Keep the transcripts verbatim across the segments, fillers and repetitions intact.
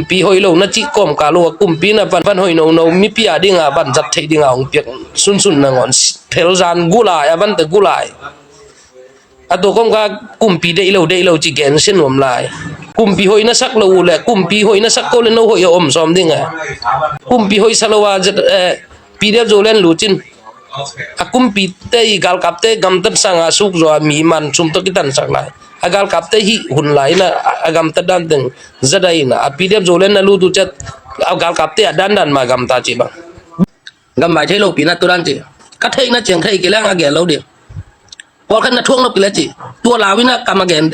Kumpi hoih lo na cih kawmkal uh a kumpi na van, van hoih nono mipi a dinga van zat theih dinga hong piak sunsun nangawn phelzan gulai a vante gulai. A tua kawmkal kumpi deih lo deih lo ci gensia nuam lai. Kumpi hoih na sak lo uh le kumpi hoih na sak ko le no hoih a om sawm ding e. Kumpi hoih sa lo a zet eh, P D F Zoland lucin a kumpite i galkapte gamtat sanga suk zaw a mi man sum tawh kitansak lai. A galkapte hih hun lai ina a gamtat dan teng zada ina a P D F Zoland na lut uh ciat a galkapte a dandan ma gamta ci bang. Gambai thei lo pi na tu dan ci. Ka theihna ciang thei kileng a gel lo ding. Pawlkhat na thuak nop kile ci. Tua lau ina kam a gen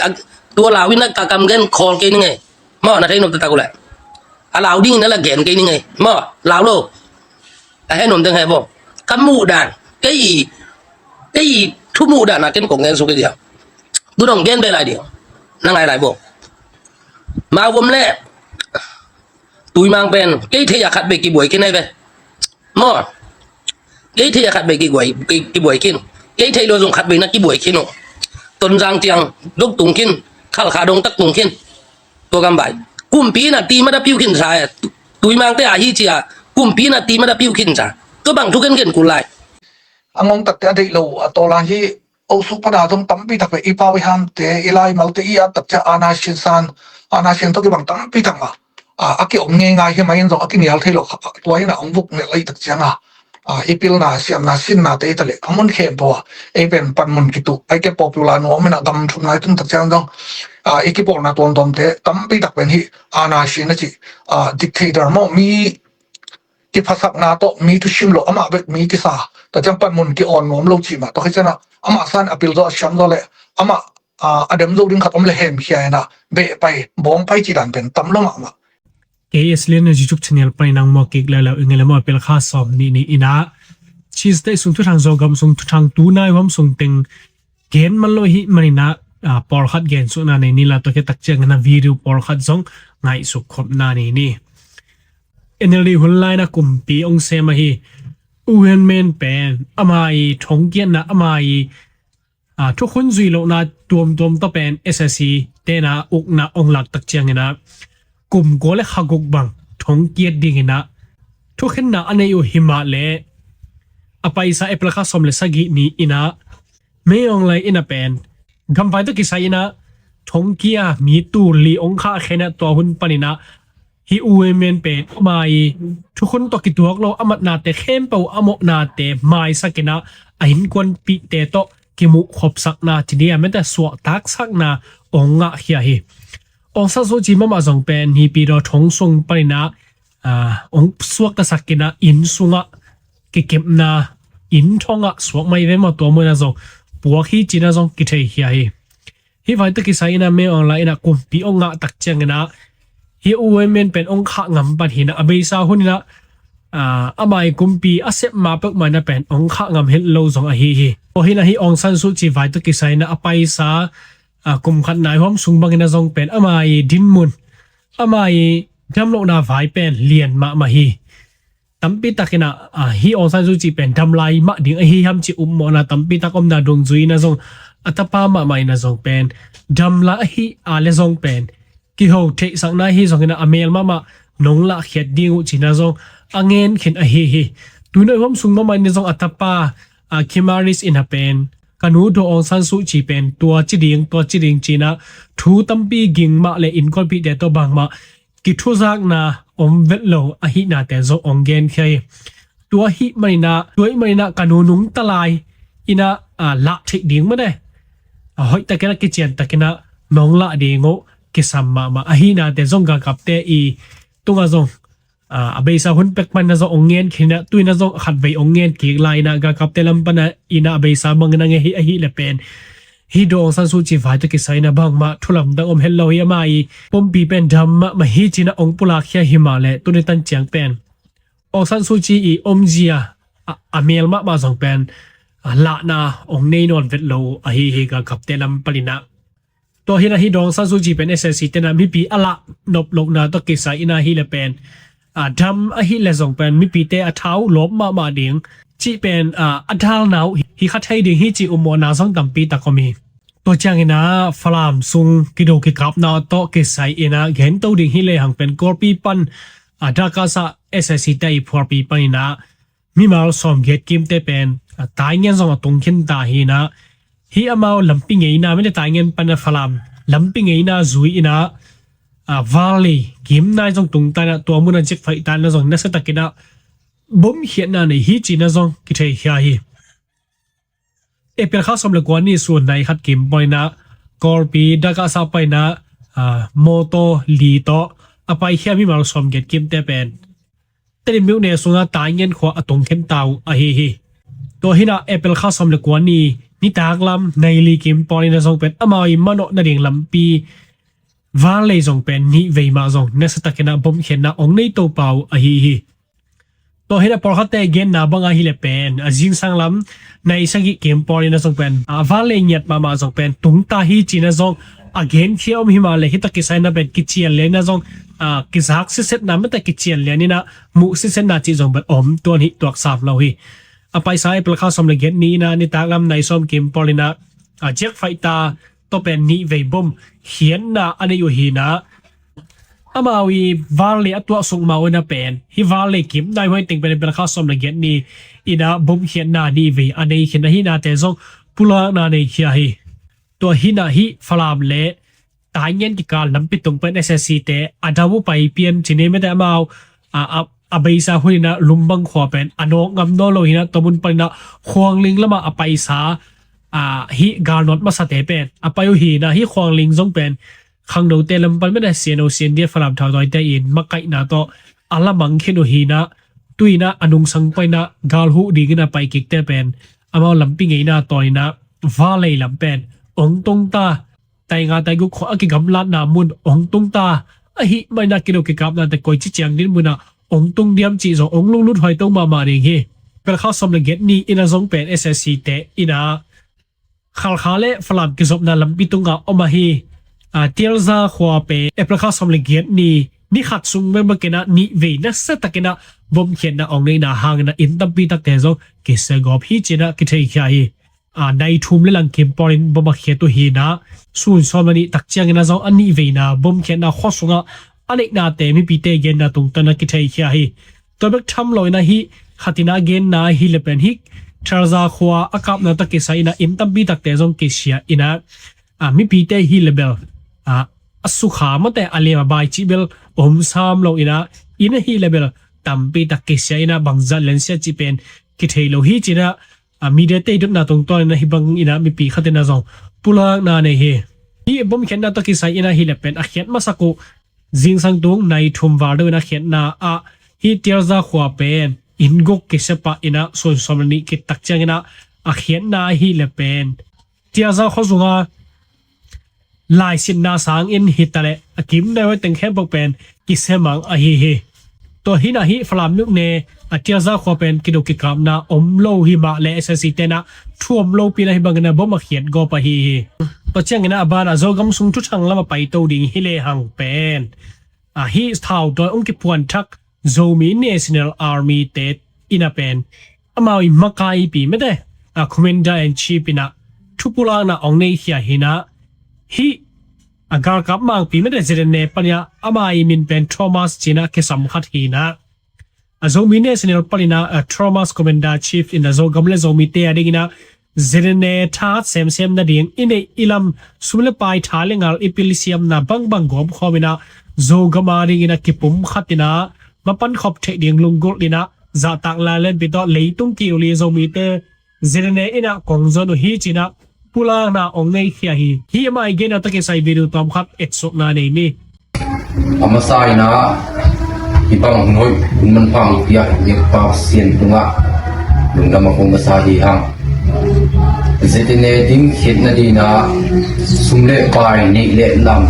tua lau ina ka kam gen khawl kei ni ngei. Maw na thei nop tatak uh le a lau ding ina la gen kei ni ngei maw lau lo. A he nuam teng he bo ka muh dan kei kei thu muh dan a ken kong gen suk kei dia. Tu dong gen be lai dia na ngai lai bo. Mau vom le Tuimang pen kei thei a khat be kibuai kei nai ve. Maw kei thei a khat bei kibuai khin. Kei thei lo zong khat bei na kibuai khin uh. Tonzang tiang dok tung khin. Khalkha dong tak tung khin. Tua gambai kumpi na ti mada piu khin sa e. Tuimangte a hi cia kumpi na ti mada piu khin sa. Tua bang thu khenkhen kul lai. A ngong takte a deih lo a tawla hi. Osuk pana zong tampi tak ve i pau i hamte i laimalte i at tak cia ana sin san ana sin tawh kibang tampi tak ma. A kiom ngeingai hi ma in zong a kinial thei lo kha tua in a ong vuk ngelh a i tak cianga i pilna siamna sinnate i ta leh a mun khempeuh a ei pen panmun kitu ai ke popular nuam in a gam thum ngai tung tak ciang zong i kipawlna tuamtuamte tampi tak pen hi. Ana sin a ci dictator maw mi kiphasakna tawh mi thusim lo amah bek mi kisa ta ciang panmun ki-awn nuam lo cih mah tawh hi cianah amah san a pil zaw a siam zaw leh amah a dem zo ding khat om le hemkhia inah beh pai bawm pai cih dan pen tam lo mahmah. K S Lian na YouTube channel pai nang maw kik lelo i ngelemaw a pel kha sawm nih ni inah Tuesday sung thuthang Zogam sung thuthang tunai huam sung teng gen man lo hi maninah pawlkhat gen suhna nei ni la tua khe tak ciangin a video pawlkhat zong ngaihsuk khopna nei ni. N L D hun laina kumpi ong sem ahi uhen men pen ama i thongkiatna ama i thukhun zui lohna tuamtuam tawh pen S S C tena ukna ong lak tak ciangina kum kua le kha guk bang thongkiat dingina thukhenna a nei uh himah le a paisa April kha sawm le sagih ni ina Min Aung Hlaing ina pen gamvai tawh kisai ina thongkia mi tul li ong khah khenah tua hun panina hi uhen men pen ama i thukhun tawh kituak lo a matnate khempeuh a mawhnate maisakinah a innkuanpihte tawh kimuh khopsakna cidia mete suahtaksakna ong ngahkhia hi. Aung San Suu Kyi mahmah zong pen nipidaw thong sung paninah ong suaktasakinah inn sungah kikepna inn thongah suak mai ve maw tua muina zong puak hi cina zong kitheikhia hi. Hih vai tawh kisai inah Min Aung Hlaing inah kumpi ong ngah tak cianginah hih uhen men pen ong khah ngam pan hinah a beisa huninah ama i kumpi a sep ma peuhmah inah pen ong khah ngam het lo zong ahi hi. Aw hinah hih Aung San Suu Kyi vai tawh kisai inah a paisa kum khat nai huam sung bangin a zong pen ama i dinmun ama i damlohna vai pen lian mahmah hi. Tampi takinah hi Aung San Suu Kyi pen damlai mah ding ahi hiam ci upmawhna tampi tak omna dungzui inah zong a tapa mahmah inah zong pen damlai ahi a le zong pen kiho theihsakna hi zonginah a mel mahmah nong lahkhiat ding uh cina zong a ngen khin ahi hi. Tuinah huam sung mahmah inah zong a tapa a Khimaris inah pen ka nu daw Aung San Suu Kyi pen tua ci ding tua ci ding cinah thu tampi ging mah le innkuanpihte tawh bangmah kithuzakna om vet lo ahihnate zong ong genkhia hi. Tua hih maninah tua hih maninah ka nu nungta lai inah lah theih ding mane a hoih takinah kician takinah nong lah ding uh kisam mahmah ahihnate zong galkapte i tungah zong a beisa hun pek panna zong ong ngen khinah tuina zong khatvei ong ngen kik lai inah galkapte lam pana inah a beisa bangin a nge hi ahi le pen hi daw Aung San Suu Kyi vai tawh kisai inah bangmah thulamdang om het lo hi ama i pumpi pen dam mahmah hi cinah ong pulakkhia himah le tuni tan ciang pen Aung San Suu Kyi i omzia a mel mahmah zong pen lahna ong nei nawn vet lo ahi hi galkapte lam paninah. Tua hinah hi daw Aung San Suu Kyi pen S S C tena mipi a lah nop lohna tawh kisai inah hi le pen a dam ahi le zong pen mipite a thau lawp mahmah ding cih pen a dalna uh hi kha thei ding hi cih upmawhna zong tampi tak om hi. Tua ciangin ah Falam sung kido kikapna tawh kisai in ah gento ding hi lehang pen Kawlpi pan a Dakasa S S C te i phualpi panin ah mimal sawmgiat kimte pen a taingen zong a tungkhin ta hi in ah, hih amau lampi ngeina, mite taingen pan a Falam lampi ngeina zui in ah, a valley kimnai zong tungta in ah tua mun a jekfaih ta in ah zong nasa takin ah bomkhiatna nei hi ci-in ah zong kitheikhia hi. April kha sawm le kua ni sun nai khat kim panin ah Kawlpi Dakasa panin ah, a, mawtaw li tawh a paikhia mimal sawmgiat kimte pen Tedim myone sungah taingen khua a tungkhen ta uh ahi hi. Tua hi in ah April kha sawm le kua ni nitak lam nai li kim panin ah zong pen amau i manawh nading lampi valley zong pen nih vei mah zong nasa takin ah bomkhiatna ong nei to pah uh ahi hi. Tua hi in ah pawlkhatte genna bang ahi leh pen a zingsang lam nai sagih kim panin ah zong pen a valley ngiat mahmah zong pen tungta hi ci-in ah zong a genkhia om hi mah leh hih tawh kisai in ah pen kician lian in ah zong, a, kizak sisetna, mite kician lian in ah muh sisetna cih zong pen om tuan hi, tuak sam lo hi. A paisa April kha sawm le giat ni in ah nitak lam nai sawm kim panin ah, a, jekfaih ta tawh pen nih vei bomkhiatna a nei uh hi in ah, amau i valley a tuah sung mah uh in ah pen hih valley kimnai huai teng pen April kha sawm le giat ni in ah bomkhiatna nih vei a nei khin ahi in ah te zong pulakna nei khia hi. Tua hi in ah hih Falam le taingen kikal lampi tung pen S S C te a dam uh pai pian ci-in ah mite amau, a, a, a beisa hun in ah Lumbang khua pen a nawk ngam nawn lo hi in ah tua mun panin ah Khuangling lamah a paisa, a, hih galnawt masate pen a pai uh hi in ah hih Khuangling zong pen khangnote lam pan mite C N O, C N D F, Falam thautawite in makaihna tawh a lamang khin uh hi in ah tu in ah a nungsang panin ah gal huh dingin a pai kikte pen amau lampi ngeina tawn in ah valley lam pen ong tungta, tainga taiguk khua a kigamlatna mun ong tungta, ahi manin ah kido kikapnate koici ciang din munah ong tung diam cih zong ong lunglut huai to mahmah ding hi. April kha sawm le giat ni in ah zong pen S S C te in ah Khalkha le Falam kizopna lampi tungah om ahi, a, Tialza khua pen April kha sawm le giat ni ni khat sung bekbek in ah nih vei nasa takin ah bomkhiatna ong neihna hangin ah inn tampi takte zong kisia gawp hi ci-in ah kitheikhia hi. A, nai thum le lang kim panin bom a khiat uh hi in ah sun sawm le nih tak ciangin ah zong a nih veina bomkhiatna khua sungah a neihnate mipite genna tungtawn ah kitheikhia hi. Tua bek tham lo in ah hih khat in ah genna ahi leh pen hih Tialza khua a kapna tawh kisai in ah inn tampi takte zong kisia in ah, a, mipite hi leh bel, a, a sukha mate a lem a bai cih bel om sam lo in ah inn ahi leh bel tampi tak kisia in ah bangzah lensia cih pen kithei lo hi ci-in ah, a, media te i dotna tungtawn in ah hih bangin ah mipi khat in ah zong pulakna nei hi. Hih bomkhiatna tawh kisai in ah hi leh pen a khiat masak uh zingsang tung nai thum val deuh in ah khiatna ah hih Tialza khua pen inn guk kisia pah in ah sun sawm le nih kik tak ciangin ah a khiatna ahi leh pen Tialza khua sungah laisinna sangin hi ta leh a kimnai huai teng khempeuh pen kisia mang ahi hi. Tua hi in ah hih Falam myone a Tialza khua pen kido kikapna om lo hi mah leh S S C te in ah thu om lopi in ah hih bangin ah bom a khiat gawp ahi hi. Tua ciangin ah a banah Zogam sung thuthang lam a paito ding hi lehang pen, a, hih thautawi ong kiphuanthak Zomi National Army te in ah pen amau i makaipi mate, a, Commander in Chief in ah thupulakna ong neikhia hi in ah hih a galkap mangpi mate Z N A panin ah ama i min pen Thomas ci-in ah kisam khat hi in ah, a, Zomi National panin ah, a, Thomas Commander Chief in ah Zogam le Zomite a dingin ah Z N A thahat semsem nading i neih i lam sum le pai tha le ngal i pilsiamna bangbang gawmkhawm in ah Zogam a dingin ah kipumkhat in ah mapan khop theih ding lunggulh in ah zahtak lailenpi tawh leitung kiuli Zomite Z N A in ah kong zon uh hi ci-in ah pulakna ong neikhia hi. Hih amah i genna tawh kisai video tawmkhat etsukna nei ni. A masa in ah hih bang hun hoih hun manpha hong pia i biakpa Pasian tungah lungdam a ko masa hi hang. Z N A ding khiatna dingin ah sum le pai, neih le lam,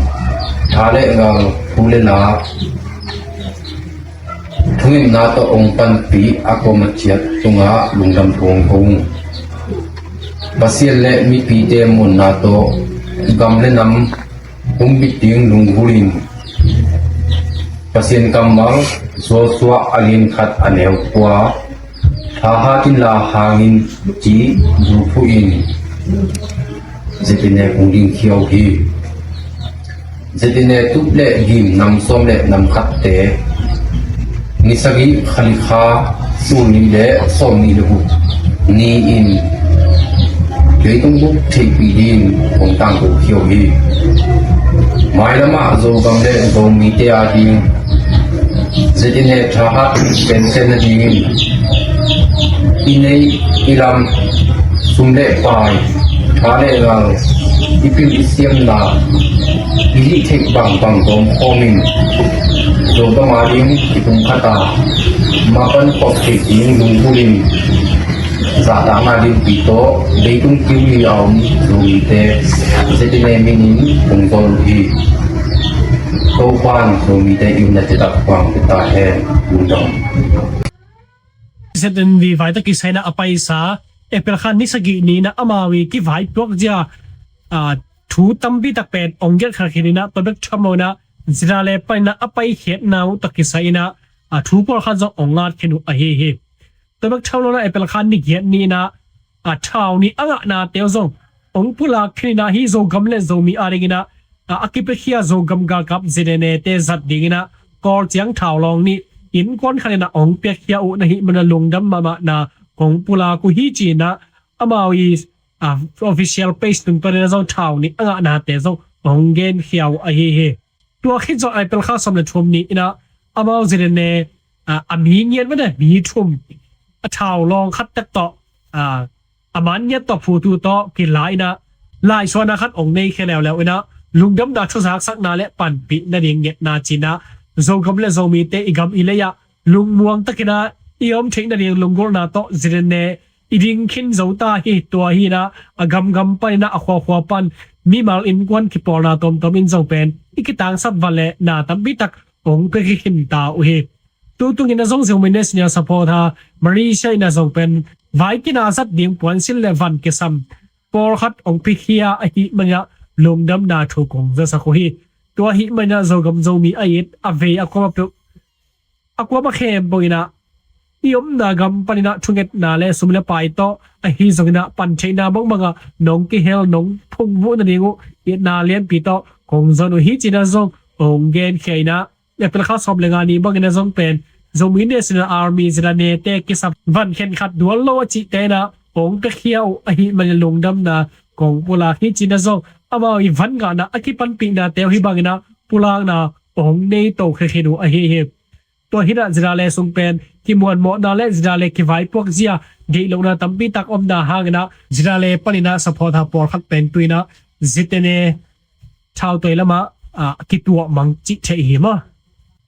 tha le ngal, thu le la, thungetna tawh ong panpih a ko masa tungah lungdam thu ong ko ung. Pasian le mipite muanna tawh gam le nam humbit ding lunggulh in Pasian kammal Joshua a lian khat a neu kua, thahat inla hang in ci bulphuh in ZNA kong dingkhia uh hi. ZNA tup le gim nam sawm le nam khatte, ni sagih Khalikha, tul nih le sawm nih le guk ni-in leitung bup theihpih dingin kong tangkokhia uh hi. Mailamah Zogam le Zomite ading ZNA thahat pensen nadingin i neih i lam, sum le pai, tha le ngal, i pil i siamna, i lih theih bangbang gawm khawmin Zogam ading i pumkhat a, mapan khawp theih ding lunggulhin zahtakna dingpi tawh leitung kiuli a om Zomite ZNA minin kong zawl uh hi. Topa'n Zomite i upna citak huang pia ta hen. Lungdam. ZNV vai tawh kisai-in a paisa April kha ni sagih ni-in amau i kivaipuak zia, a, thu tampi tak pen hong gelh khin in, tua bek tham lo in ZRA panin a paikhiatna uh tawh kisai-in a, thu pawlkhat zong hong ngat khin uh ahi hi. Tua bek tham lo in April kha ni giat ni-in a, thau nih a ngahnate uh zong hong pulak khin in, hih Zogam le Zomi adingin a, a kipiakhia Zogam galkap ZNA te zat dingin a, Kawl ciang thau lawng nih innkuan khat in a hong piakhia uh na hih manin a lungdam mahmahna kong pulak uh hi ci-in a, amau i, a, official page tungtawnin a zong thau nih a ngahnate zong hong genkhia uh ahi hi. Tua khit zawh April kha sawm le thum ni-in a, amau ZNA, a, a mi ngiat mah, mi thum, a thau lawng khat tak tawh, a, a man ngiat tawh phutu tawh kila in a, laisuahna khat hong nei khia leuleu in a, lungdamna thu zaksakna le panpih nading ngetna ci-in a, Zogam le Zomite i gam i lei ah lungmuang takin a i om theih nading lunggulhna tawh ZNA i ding khin zo ta hi. Tua hi-in a, a gamgam panin a, a khuakhua pan mimal innkuan kipawlna tuamtuam in zong pen i kitangsap van le na tampi tak hong pia khin ta uh hi. Tutung in a zong Zomi National Supporter Malaysia in a zong pen vai kina zat ding puansilh le van kisam pawlkhat hong piakhia ahih manin a lungdamna thu kong zasak uh hi. Tua ahih manin a Zogam Zomi a it a vei a kuamah peuh, a kuamah khempeuh in a, i omna gam panin a thungetna le sum le pai tawh ahi zongin a, pantheihna bangbang ah nong kihel, nong phungvuh nading uh itna lianpi tawh kong zon uh hi ci-in a zong hong genkhia in a, April kha sawm le nga ni bangin a zong pen Zomi National Army ZNA te kisam van khenkhat dual lo a cihte in a hong piakhia uh ahih manin lungdamna kong pulak hi ci-in a zong, amau i van ngahna a kipanpihnate uh hih bangin a pulakna hong nei to khia khin uh ahi hi. Tua hi-in a ZRA sung pen kimuanmawhna le ZRA kivaipuak zia deih lohna tampi tak omna hangin a, ZRA panin a supporter pawlkhat pen tu-in a ZNA thautawi lamah, a, kituahmang cih theih hi maw.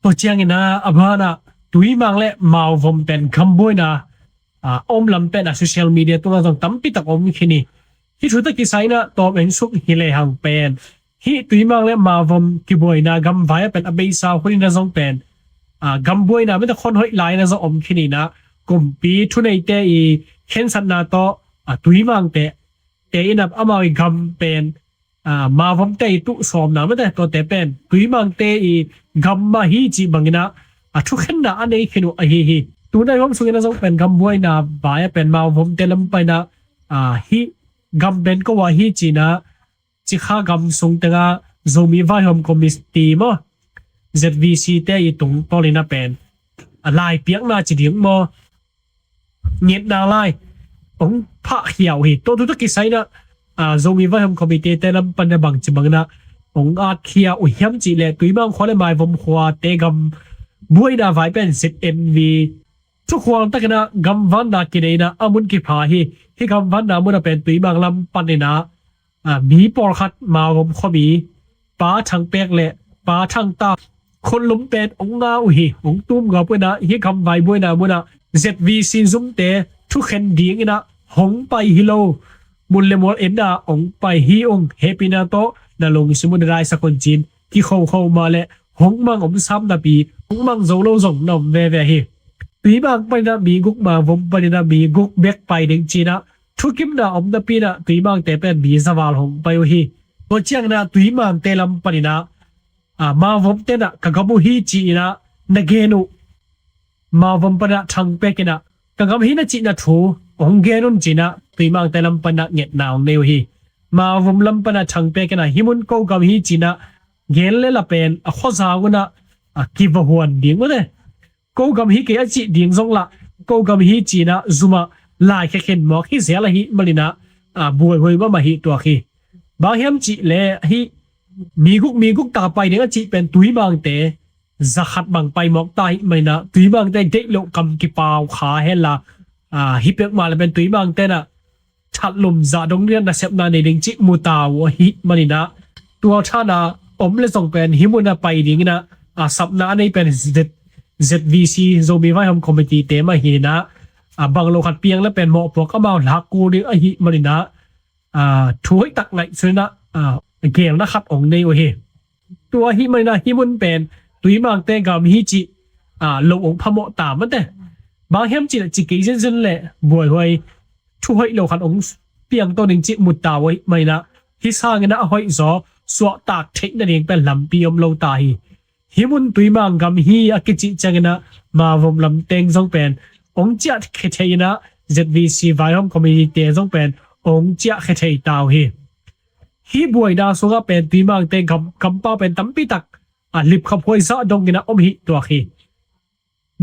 Tua ciangin a, a banah Tuimang le Mauvom pen gambuaina, a, om lam pen a social media tungah zong tampi tak om khin hi. Hih thu tawh kisai-in a tawm en suk hi lehang pen, hih Tuimang le Mauvom kibuaina gamvai ah pen a beisa hun in a zong pen, a, gambuaina mite khon hoih lai-in a zong om khin in a, kumpi thuneite i khensatna tawh, a, Tuimangte te in a amau i gam pen, a, Mauvomte i tuh sawmna mite tuate pen Tuimangte i gam mah hi cih bangin a, a thukhenna a nei khin uh ahi hi. Tuna i hawm sungin a zong pen gambuaina vai ah pen Mauvomte lam panin a, a, hih gam pen ko a hi ci-in a, Cikha gam sung tengah Zomi Vaihawm Committee maw, ZVC te i tungtawnin a pen, a, laipiakna ci ding maw, ngetna lai hong phahkhia uh hi. Tua thu tawh kisai-in a, a, Zomi Vaihawm Committee te lam panin a bangci bangin a hong atkhia uh hiam cih leh, Tuimang khua le Mauvom khuate gambuaina vai pen ZNV thukhual takin a gamvanna kinei in a, a mun kipha hi. Hih gamvanna mun ah pen Tuimang lam panin a, a, mi pawlkhat Mauvom khuami Pa Thang Pek le Pa Thang Ta khunlum pen hong nga uh hi. Hong tum gawp uh in a, hih gamvai buaina mun ah ZVC zumte thukhen dingin a hong pai hi lo, mun le mual en a hong pai hi ung. Hehpihna tawh na lungsim uh na daisak un ci-in kikhokho mah leh hong mang om sam napi, hong mang zo lo zong na om veve hi. Tuimang panin a mi guk, Mauvom panin a mi guk bek pai ding ci-in a thukimna om napi-in a, Tuimangte pen mi za val hong pai uh hi. Tua ciangin a Tuimangte lam panin a, a, Mauvomte in a ka gam uh hi ci-in a na gen uh, Mauvom panin a Thang Pek in a ka gam hi na cihna thu hong gen un ci-in a, Tuimangte lam panin a ngetna hong nei uh hi. Mavum lam pana thangpek ina hih mun ko gam hi cinah gen le la pen a khuazau unah a kivahuan ding mate. Ko gam hi kei a cih ding zong lah ko gam hi cinah zumah laikhia khen mawk hi zel ahih maninah a buaihuai mahmah hi tuak hi. Bang hiam cih le hih miguk miguk ta pai ding a cih pen Tuimangte zakhat bang pai mawk ta hih maninah Tuimangte deih loh kam kipau kha hen la, a, hih pek mah le pen Tuimangte nah thatlum zah dong ding nasepna nei ding cih mu ta uh ahih maninah tua thana om le zong pen hih muna pai dinginah a sapna a nei pen Z, ZVC Zomi Vaihawm Committee te mah hinah a bang lo khat piang le pen mawhpuak amau lak kul ding ahih maninah a, thu hoih tak ngaihsun inah a, geelna khat ong nei uh hi. Tua ahih maninah hih mun pen Tuimangte gam hi cih a, lo ong phamawh ta mate. Bang hiam cih le ci kei zenzen le buaihuai thu hoih lo khat ong piangto ding cih mu ta uh ahih maninah hih sanginah a hoih zaw suahtak theih nading pen lampi om lo ta hi. Hih mun Tuimang gam hi a kicih cianginah Mavum lamteng zong pen ong ciahkhia thei inah ZVC Vaihawm Committee te zong pen ong ciahkhia thei ta uh hi. Hih buaina sungah pen Tuimangte gam, kampau pen tampi tak a, lipkhaphuai zah donginah om hi tuak hi.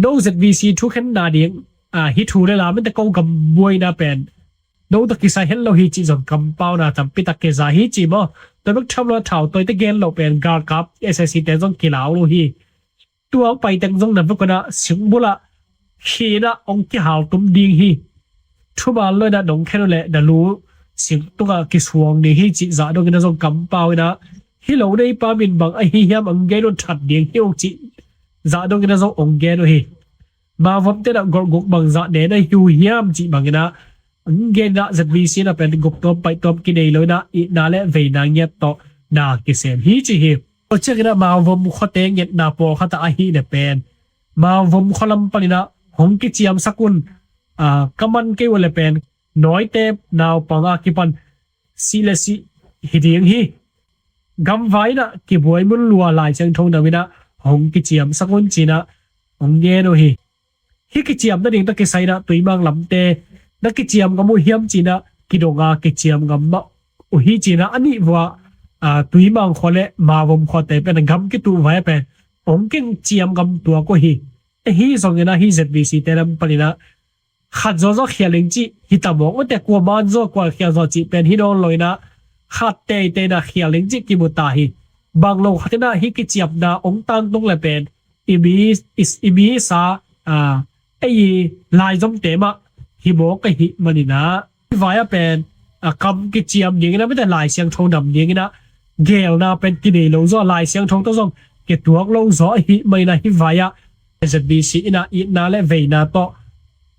No ZVC thukhenna ding a, hih thu le la mate ko gam buaina pen no tawh kisai het lo hi cih zong kampauna tampi tak kiza hi ci maw? Tua bek tham lo thautawite gen lo pen galkap SAC te zong kilau lo hi. Tua ong pai teng zong na vekun ah singbulah khinah ong kihal tum ding hi. Thuman lo inah nong khen uh leh na lu sing tungah kisuang ding hi cih zah donginah zong kampau inah hih lo neipa min bang ahi hiam ong gen un that ding hi ong cih zah donginah zong ong gen uh hi. Mavum tenah golhguk bangzah ne na hi uh hiam cih banginah ong gen inah ZVC na pen guptuam paihtuam kinei lo inah itna le veina ngiat tawh na kisem hi ci hi. Tua cianginah Mavum khuate ngetna pawlkhatah ahih le pen Mavum khua lam paninah hong kiciamsak un, a, ka man kei uh le pen nawite naupang a kipan sih le sih hi ding hi. Gamvai inah kibuai mun lua Lai Siangtho nam inah hong kiciamsak un cinah hong gen uh hi. Hih kiciam nading tawh kisai inah Tuimang lamte na kiciam ngam uh hiam cinah kidonga kiciam ngam mah uh hi cinah a nih vuah, a, Tuimang khua le Mavum khuate pen a gam kituh vai a pen hong kiciam ngam tuak uh hi. Ahi zonginah hih ZVC te lam paninah khat zawzaw khial ding cih hi ta mawk mate, kua man zaw kua khial zaw cih pen hi nawn lo inah khat teitei inah khial ding cih kimu ta hi. Bang lo khat inah hih kiciamna ong tangtung le pen i mi, i, i mi sa, a, ei i laizomte mah hi mawk ahih maninah hih vai a pen a, kam kiciam dinginah mate Lai Siangtho nam dinginah geelna pen kinei lo zaw, Lai Siangtho tawh zong kituak lo zaw ahih maninah hih vai ah ZVC inah itna le veina tawh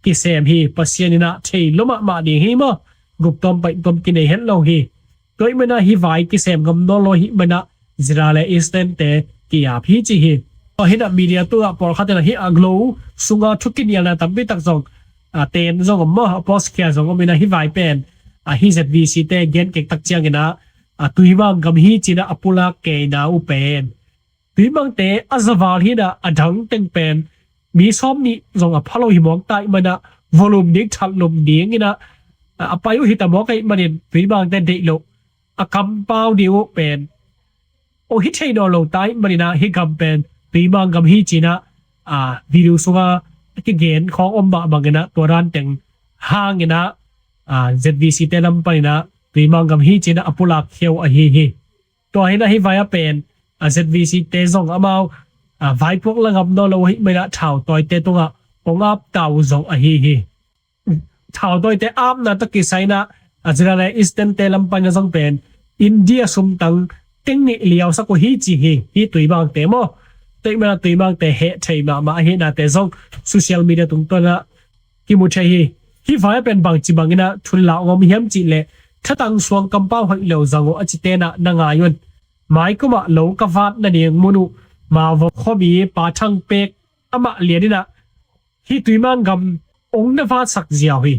kisem hi. Pasian inah thei lo mahmah ding hi maw? Guptuam paihtuam kinei het lo hi. Tua ahih maninah hih vai kisem ngam nawn lo ahih maninah Zira le Eastern te ki-ap hi ci hi. Tua hinah media tungah pawlkhat inah hih a glo sunga thu kinialna tampi tak zong, a, ten zong om maw, a post khia zong om inah hih vai pen, a, hih ZVC te gen kektak cianginah, a, Tuimang gam hi cinah a pulak keina uh pen Tuimangte a zaval hinah a dang teng pen mi sawm nih zong a pha lo hi mawk ta ahih maninah volume ding thatlum dinginah, a, a pai uh hi ta mawk ahih manin Tuimangte deih loh a kampau ding uh pen ong hi thei nawn lo ta ahih maninah hih gam pen Tuimang gam hi cinah, a, video sunga a kigen khawng om mah banginah tua dan teng hanginah, a, ZVC te lam paninah Tuimang gam hi cinah a pulak khia uh ahi hi. Tua hinah hih vai a pen, a, ZVC te zong amau, a, vaipuak la ngam nawn lo ahih maninah thautawite tungah ong ap ta uh zong ahi hi. Thautawite apna tawh kisai inah, a, Zira le Eastern te lam paninah zong pen India sumtang teng nih liausak uh hi ci hi. Hih Tuimangte maw? Tua ahih maninah Tuimangte heh thei mahmah ahihnate zong social media tungtawnah kimu thei hi. Hih vai a pen bangci banginah thunla ong om hiam cih leh thatang suang kampau hoih lo zang uh a ci tenah na ngai un. Maikumah lo ka vat nading mun uh Mavum khuami Pa Thang Pek amah lian inah hih Tuimang gam ong na vatsak ziau hi.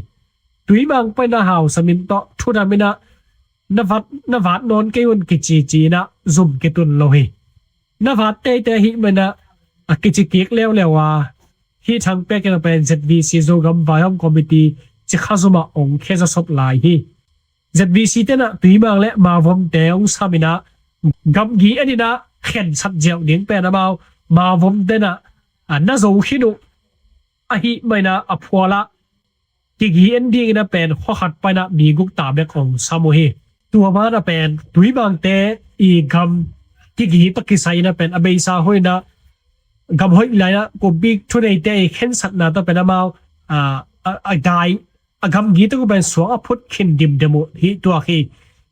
Tuimang paina hausa min tawh thudam inah na vat, na vat nawn kei un kicici inah zum kitun lo hi. Na vat teitei ahih maninah a kici kik leuleu a hih Thang Pek inah pen ZVC Zogam Vaihawm Committee cikha zumah ong khia zawsop lai hi. ZVC tenah Tuimang le Mavomte hong sam inah gamgi en inah khensat ziau ding pen amau Mavomte nah a na zo khin uh ahih maninah a phualah kigi en dingin a pen khuakhat paninah mi guk ta bek hong sam uh hi. Tua banah pen Tuimangte i gam kigi tawh kisai inah pen a beisa hoih inah gam hoih lai inah kumpi thuneite i khensatna tawh pen amau a, a, a dai a gamgi tawh pen suang a phut khin dimdem uh hi tuak hi.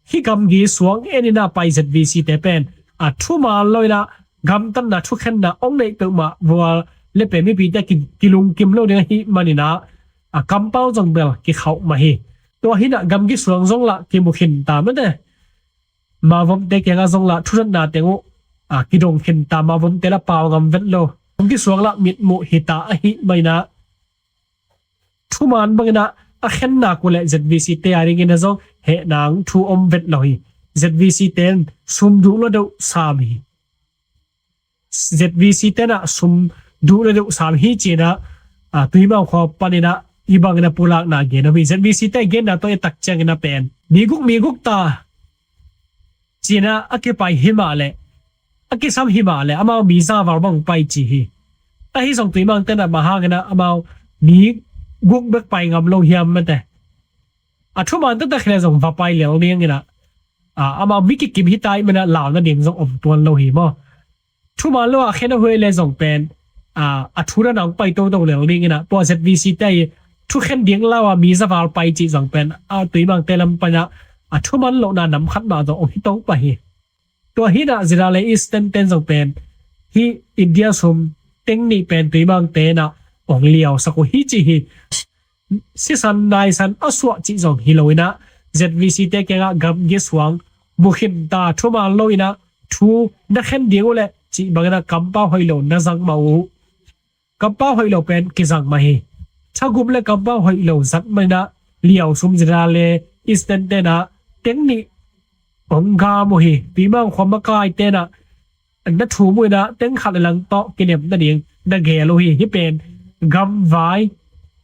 Hih gamgi suang en inah pai ZVC te pen a thuman lo inah gamtatna thukhenna hong neih peuhmah vual le pen mipite ki, kilungkim lo ding ahih maninah a kampau zong bel kikhauh mah hi. Tua hinah gamgi suang zong lah kimu khin ta mate. Mavomte kiangah zong lah thunatna teng uh a kidong khin ta, Mavomte lah pau ngam vet lo. Gamgi suang lah mitmuh hi ta ahih maninah thuman banginah a khenna uh leh ZVC te a dingin a zong heh nang thu om vet lo hi. ZVC ten sum duh lo deuh sam hi. ZVC tenah sum duh le deuh sam hi cinah a, Tuimang khua paninah hih bangin a pulakna gen uh hi. ZVC te genna tawh i tak ciangin a pen mi guk mi guk ta cinah a kipai hi mah leh a kisam hi mah leh amau mi za val bang pai ci hi. Ahi zong Tuimang tenah bang hanginah amau mi guk bek pai ngam lo hiam mate. A thuman taktak hi le zong va pai lel dinginah a, amau mi kikim hi ta ahih maninah lau nading zong om tuan lo hi maw. Thuman lo a khen a huai le zong pen a, a thu dan a hong pai toto lel dinginah tua ZVC te i thukhen ding lau a mi za val pai cih zong pen a, Tuimangte lam paninah a thuman lohna nam khat mah zong hong hi to pah hi. Tua hinah General Easton ten zong pen hih India sum teng nih pen Tuimangte nah hong liausak uh hi ci hi. Sisan naisan a suah cih zong hi lo inah ZVC te kiangah gamgi suang mu khin ta, thuman lo inah thu na khen ding uh leh cih banginah kampau hoih lo na zang mah uh. Kampau hoih lo pen kizang mah hi. Thagum le kampau hoih lo zat maninah liausum General Easton tenah teng nih hong gam uh hi. Tuimang khua makai tenah na thum uh inah teng khat le lang tawh kilem nading na gel uh hi. Hih pen gam vai,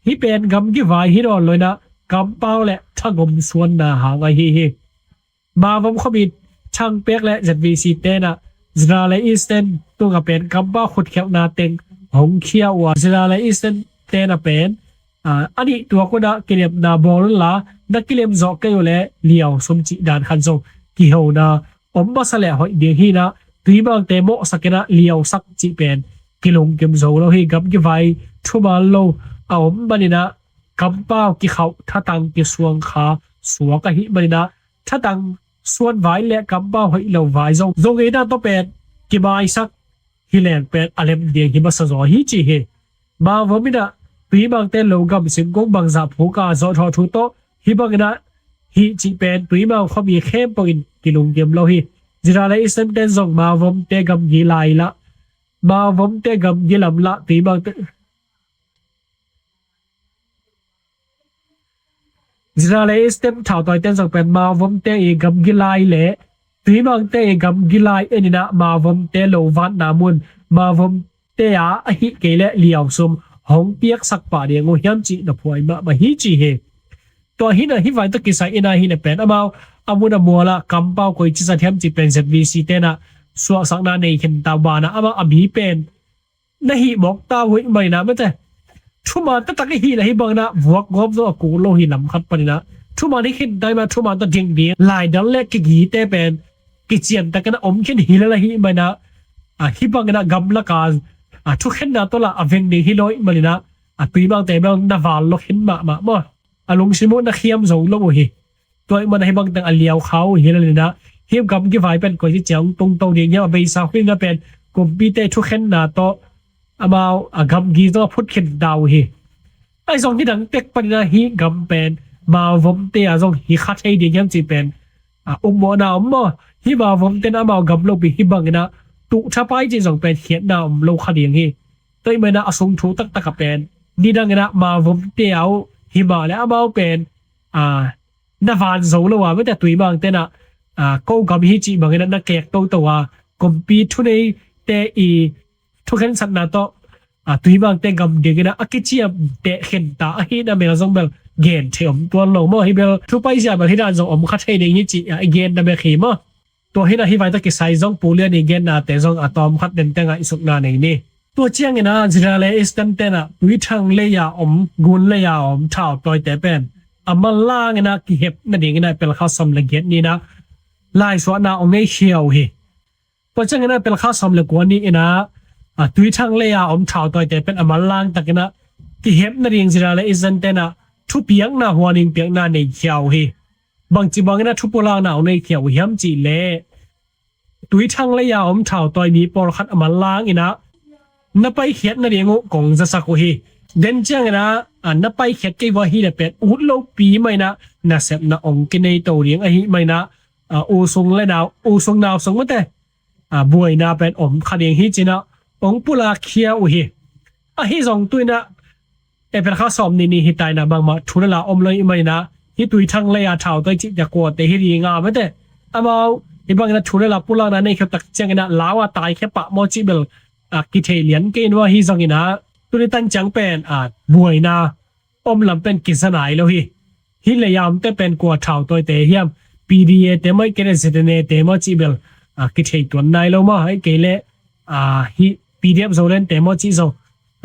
hih pen gamgi vai hi nawn lo inah kampau le thagum suanna hang ahi hi. Mavom khuami thangpek le ZVC tenah General Easton tungah pen kampau khutkhialhna teng hong khia uh a, General Easton tenah pen a, a nih tuak unah kilemna bawl unla, na kilem zawh kei uh leh liausum cih dan khat zong kihona om masa leh hoih ding hinah Tuimangte mawhsak inah liausak cih pen kilungkim zo lo hi. Gamgi vai thuman lo a om maninah kampau kikhauh, thatang kisuang kha suak ahih maninah thatang suan vai le kampau hoih lo vai zong zo ngeina tawh pen kimaisak hi leng pen a lem ding hi masa zaw hi ci hi. Mavom inah Tuimangte lo gam singkung bangzah phuk a zawhthawh thu tawh hih banginah hih cih pen Tuimang khuami khempeuh in kilungkim lo hi. General Easton ten zong Mavomte gamgi lai lah, Mavomte gamgi lam lah Tuimangte General Easton thautawi ten zong pen Mavomte i gamgi lai le Tuimangte i gamgi lai en inah Mavomte lo vatna mun Mavomte a ahih kei leh liausum hong piaksak pah ding uh hiam cih na phuai mahmah hi ci hi. Tua hinah hih vai tawh kisai inah hi le pen amau a mun a mualah kampau koici zat hiam cih pen ZVC tenah suahsakna nei khin ta uh banah amah a mi pen na hih mawk ta uh hih maninah mate. Thuman taktak i hih le hih banginah vuak gawp zo a kul lo hi lam khat paninah. Thuman hi khin ta ih mah thuman tawh ding ding laidal le kigite pen kician takin a om khin hi lel ahih maninah a, hih banginah gamlaka a, thukhenna tawh lah a veng ding hi lo ih maninah a, Tuimangte bel na val lo khin mahmah maw. A lungsim uh na khiam zo lo uh hi. Tua ih mana hih bangteng a liau kha uh hi lelinah hih gamgi vai pen koici ciang tungto ding hiam a beisa huina pen kumpite thukhenna tawh amau a gamgi zong a phut khin ta uh hi. Ahi zong hih dang tek paninah hih gam pen Mavomte a zong hi kha thei ding hiam cih pen a, ukmawhna om maw. Hih Mavomte in amau gam lopi hih banginah tuhthapai cih zong pen khiatna om lo kha ding hi. Tua ih maninah a sung thu taktak a pen nidanginah Mavomte a uh hi mah le amau pen a, na van zo lo a, mate Tuimangte nah a, ko gam hi cih banginah na kek toto a, kumpi thuneite i thukhensatna tawh a, Tuimangte gam dinginah a kiciamteh khin ta ahihna mel zong bel gen thei om tuan lo maw. Hi bel thu paizia bel hi dan zong om kha thei ding hi ci a i gen na bek hi maw. Tua hi na hi vai ta kisai zong Pu Lian i gennate zong a tawm khat dente ngaihsutna nei ni. Tua ciangin a Zira le Eastern tenah Tuithang lei-a om, Gun lei-a om thautawite pen a manlang in a kihep nadingin a April kha sawm le giat ni-in a laisuahna ong nei khia uh hi. Tua ciangin a April kha sawm le kua ni-in a, a, Tuithang lei-a om thautawite pen a manlang takin a kihep nading Zira le Eastern tenah thupiakna, huaning piakna nei khia uh hi. Bangci bangin a thupulakna ong nei khia uh hiam cih leh Tuithang lei-a om thautawi mi pawlkhat a manlang in a, na paikhiat nading uh kong zasak uh hi. Den ciangin a, a, na paikhiat kei vua hi le pen ut lopi mah in a nasepna ong kinei to ding ahih mah in a, a, u sung le nau, u sung nau sung mate, a, buaina pen om kha ding hi ci-in a ong pulak khia uh hi. Ahi zong tu-in a April kha sawm ni ni hi ta in a bangmah thu le la om lo ahih mah in a hi Tuithang lei-a thautawite cih tia kuate hi ding a mate. Amau hi bangin a thu le la pulakna nei khia tak ciangin a lau a taikhia pah maw cih bel, a, kithei lian kei in uh ahi zongin a tuni tan ciang pen, a, buaina om lam pen kiza nai lo hi. Hi lei-a omte pen kua thautawite hiam? P D A te maw, ahih kei leh Z N A te maw cih bel, a, kithei tuan nai lo maw, ahih kei leh, a, hi P D F Zoland te maw cih zong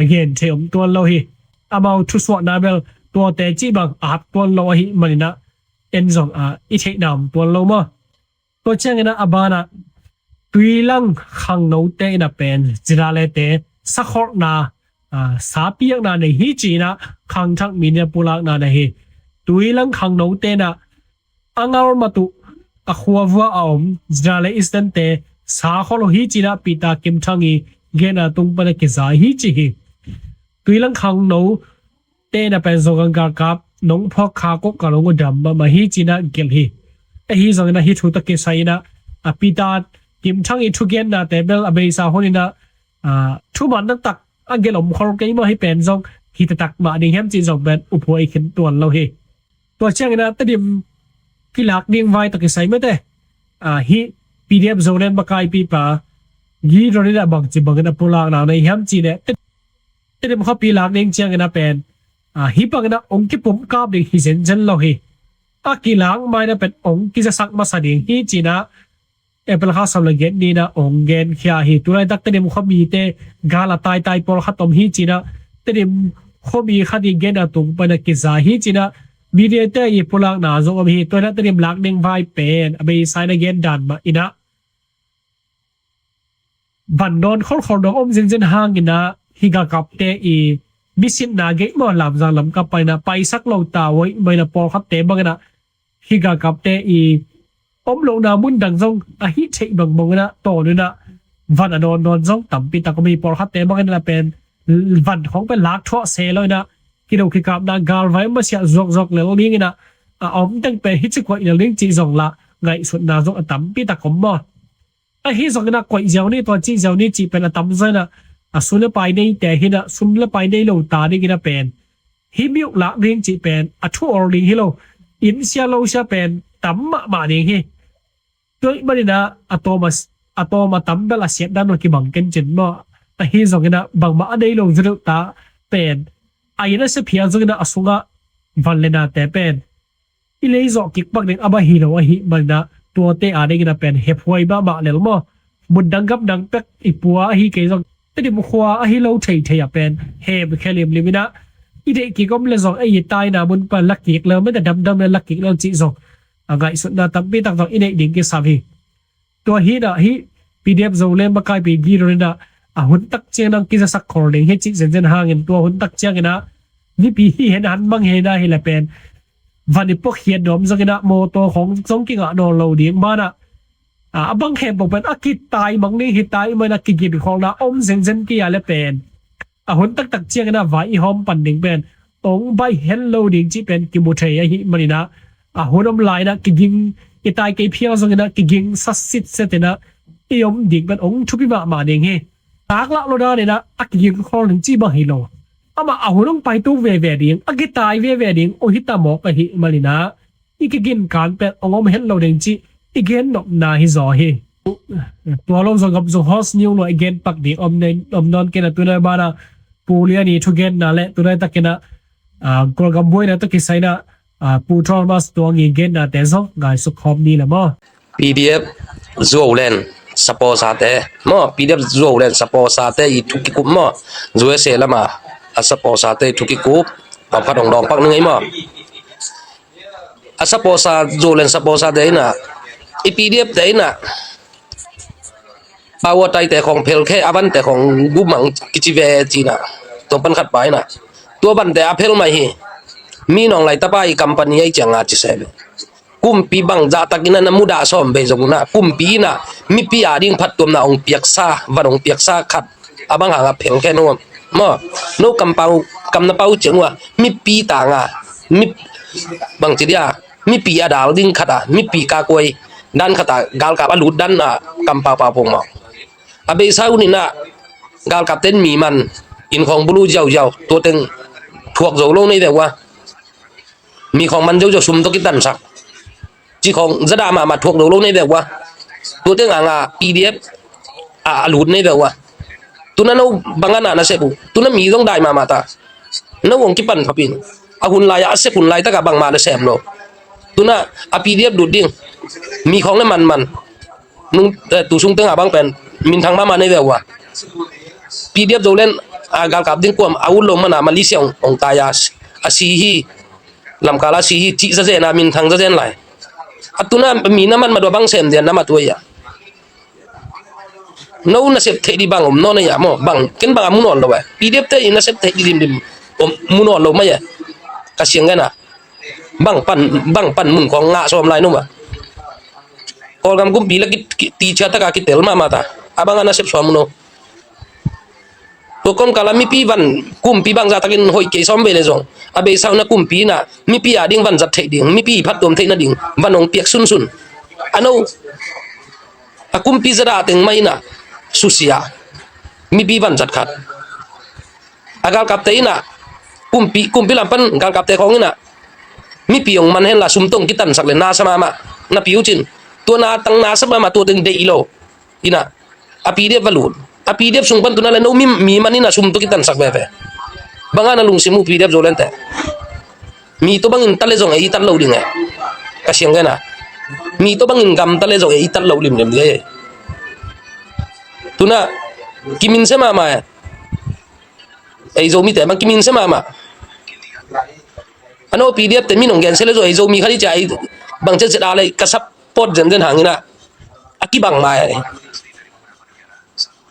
a gen thei om tuan lo hi. Amau thusuahna bel tuate cih bang a hap tuan lo ahih manin a en zong, a, i theihna om tuan lo maw. Tua ciangin a a banah Tuilang khangnote in a pen Zira lete sakholhna, a, sa piakna nei hi ci-in a khangthak mi in a pulakna nei hi. Tuilang khangnote in a a ngal mat uh a khua vua a om Zira le Eastern te sa kholh uh hi ci-in a Peter Kim Thang i genna tung pan a kiza hi ci hi. Tuilang khangno te in a pen Zogang galkap nong phawk kha kawh ka long uh dam mahmah hi ci-in a gelh hi. Ahi zongin a hi thu tawh kisai in a, a, Peter Kim Thang i thugennate bel a beisa hun in a, a, thuman taktak a gelh om khol kei maw, hi pen zong hi taktak mah ding hiam cih zong pen uphuai khin tuan lo hi. Tua ciangin a Tedim kilak ding vai tawh kisai mate, a, hi P D F Zoland makaipipa Gideon in a bangci bangin a pulakna nei hiam cih leh Te-, Tedim khuapi lak ding ciangin a pen, a, hi bangin a ong kipumkap ding hi zenzen lo hi. A kilak ma-in a pen ong kizasak masa ding hi ci-in a April kha sawm le giat ni-in a ong genkhia hi. Tulaitak Tedim khuamite gal a taitai pawlkhat om hi ci-in a Tedim khuami khat i genna tung pan a kiza hi ci-in a media te i pulakna zong om hi. Tua hi in a Tedim lak ding vai pen a beisa in a gen dan mah in a van dawn kholkhol dong om zenzen hangin a hi galkapte i misitna gei maw, Lamzang lam ka pai in a paisak lo ta uh ahih manin a pawlkhatte bangin a hi galkapte i om lohna mun dang zong a hih theih bangbang in a tawn in a van a dawndawn zong tampi tak om hi. Pawlkhatte bangin a pen van khawng pen lak thuah se lo in a kido kikapna galvai masiah zuakzuak lel ding in a, a om teng pen hi ci kuaih lel ding cih zong lah ngaihsutna zong a tampi tak om maw. Ahi zongin a koih ziau ni, tua cih ziau ni cih pen a tamzaw in a, a sum le pai neite hi in a, sum le pai nei lo ta dingin a pen hi miuh lak ding cih pen a thu ol ding hi lo. Inn sia lo sia pen tam mahmah ding hi. Tua ahih manin a, a tawm a, a tawm a tam bel a siat dan lo kibang kencin maw. Ahi zongin a bangmah a nei lo zaw deuh ta pen a inn a sia phial zongin a, a sungah van le nate pen i lei zawh kik pak ding a bang hi lo ahih manin a, tuate a dingin a pen hephuai mahmah lel maw. Mun dang gam dang pek i pua ahi kei zong Tedim khua ahi lo theithei a pen hemkhia limlim in a, i deih kik om le zong ei i taina mun pan la kik lel, mete damdam le la kik lel cih zong a ngaihsutna tampi tak zong i neih ding kisam hi. Tua hi in a hi P D F Zoland makaipi Gideon in a, a hun tak ciang nang kizasak khol ding hi cih zenzen hangin tua hun tak ciangin a nipi hi hen han mang hen a hi le pen van i puak hiat nuam zongin a mawtaw khawng zong kingah nawn lo ding banah, a, a bang khempeuh pen a kitai mang ding hi ta ahih manin a kigin khawlna om zenzen kei a le pen a hun taktak ciangin a vai i hawm pan ding pen ong baih hen lo ding cih pen kimu thei ahih manin a, a hun om lai in a kiging i tai kei phial zongin a kiging sa sitset in a i om ding pen ong thupi mahmah ding hi. Taklah lo dan in a a kiging khawl ding cih bang hi lo. Amah a hun ong paitu veve ding, a kitai veve ding ong hi ta mawk ahih manin a i kiginkan pen ong om het lo ding cih i gen nopna hi zaw hi. Tua lo zong gam zong hos niu lo i gen pak ding om nawn kei in a, tu nai banah Pu Lian i thugenna le tu nai takin a Kawlgam buaina tawh kisai in ah, Pu Thomas Tuang i gennate zong ngaihsut khawm ni le maw? P D F Zoland supporter te maw, P D F Zoland supporter te i thu kikup maw, U S A lama a supporter te i thu kikup pamkhat hong dawng pak ning ei maw? A supporter, Zoland supporter te in ah, i P D F te in ah, Pawo taite khong phelkhe, a vante khong gumang kici ve ci-in ah, tua pan khat pa in ah, tua vante a phel mai hi. Min Aung Hlaing tapa i company ahi cianga ci se ve. Kumpi bang zahtakin ah na mudah sawm ve zong un ah, kumpi in ah mipi ading phattuamna hong piaksa, van hong piaksa khat a bang hanga phelkhe no maw? No kampau, kam na pau ciang uh a, mipi tanga, mi, bangci dia, mipi a dal ding khat a, mipi kakuai dan khat a, galkap a lut dan a, kampau pau pong maw? A beisa un in ah, galkapte in mi man, inn khong bulu ziauziau, tua teng thuak zo lo nei ve uh a. Mi khong man zozo, sum tawh kitansak, ci khong zadah mahmah, thuak zo lo nei ve uh a. Tua teng hanga P D F a, a lut nei ve uh a. Tuna no bang a na na sep uh, tuna mi zong dai mahmah ta. No hong kipan phapin, a hun lai-ah, a sep hun laitakah bangmah na sem lo. Tuna a P D F lut ding, mi khong le manman. Nung, eh, tu sung teng a bang pen minthang mahmah nei ve uh a. P D F Zoland a galkap ding kuam a ut lo mana Malaysia hong, hong tai a, a si hi. Lamkal a si hi, cih zazen a, minthang zazen lai. A tuna mi na man mah dua bang sem dian na mah tua hi a. No na sep theih dih bang om nawn a hi a maw? Bang, ken bang a mu nawn lo a. P D F te in na sep theih dih limlim om, mu nawn lo mai a. Ka siang gen a. Bang pan, bang pan mun khong ngah sawm lai no mah. Kawlgam kumpi la ki, ki, ti ciataka kitel mahmah ta. A bang a na sep suam mu no. Tua kawmkala mipi van, kumpi bangzah takin hoih kei sawm vei le zong, a beisa un a kumpi in ah mipi ading van zat theih ding, mipi phattuam theih nading van hong piak sunsun. A no, a kumpi zadah teng mah in ah susia, mipi van zat khat. A galkapte in ah, kumpi, kumpi lam pan galkapte khawng in ah mipi hong man henla sum tawh hong kitansak le na sa mahmah, na pi uh cin. Tua na tang na sa mahmah, tua teng deih lo. In ah, a P D F va lut. A P D F sung pan tuna le no mi, mi man in ah sum tawh kitansak veve. Bang a na lungsim uh P D F Zolandte? Mi tawh bangin ta le zong ei tat lo ding e. Ka siang gen a. Mi tawh bangin gam ta le zong ei tat lo limlim ding e. Tuna kiminsia mahmah e. Ei Zomite bang kiminsia mahmah. A no P D F te min hong gensia le zong ei Zomi khat i cia ei bang ciaciat a lei ka support zenzen hangin ah a kibang mai a.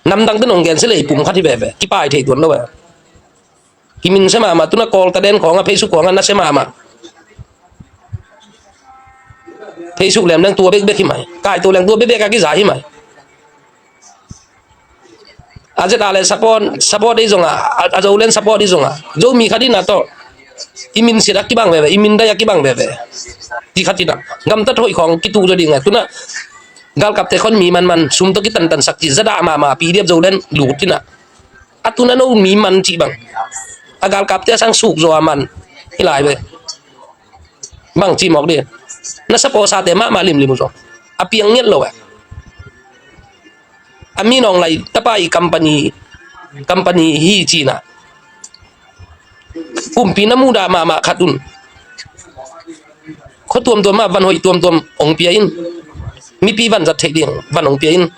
Namdang ten hong gensia le ei pum khat hi veve, kipai thei tuan lo e. Kiminsia mahmah, tuna Kawlta den khawng a Facebook khawng a nasia mahmah. Facebook lem leng tua bekbek hi mai, kai tua leng tua bekbek a kiza hi mai. A zet a le support, support ei zong a, a, a Zoland support ei zong a, Zomi khat in ah tawh i minsiat a kibang veve, i mindai a kibang veve. Ti khat in ah gamtat hoih khawng kituh zaw ding a, tuna galkapte khawng mi manman sum tawh kitantansak ci zadah mahmah, P D F Zoland lut in ah. A tuna no mi man cih bang, a galkapte a sang suk zaw a man hi lai ve. Bang cih mawk dih, na supporter te mahmah limlim uh zaw a piang ngiat lo e. A Min Aung Hlaing tapa i company, company hi ci-in ah kumpi na mudah mahmah khat un khua tuamtuam ah van hoih tuamtuam hong pia in, mipi van zat theih ding van hong pia in.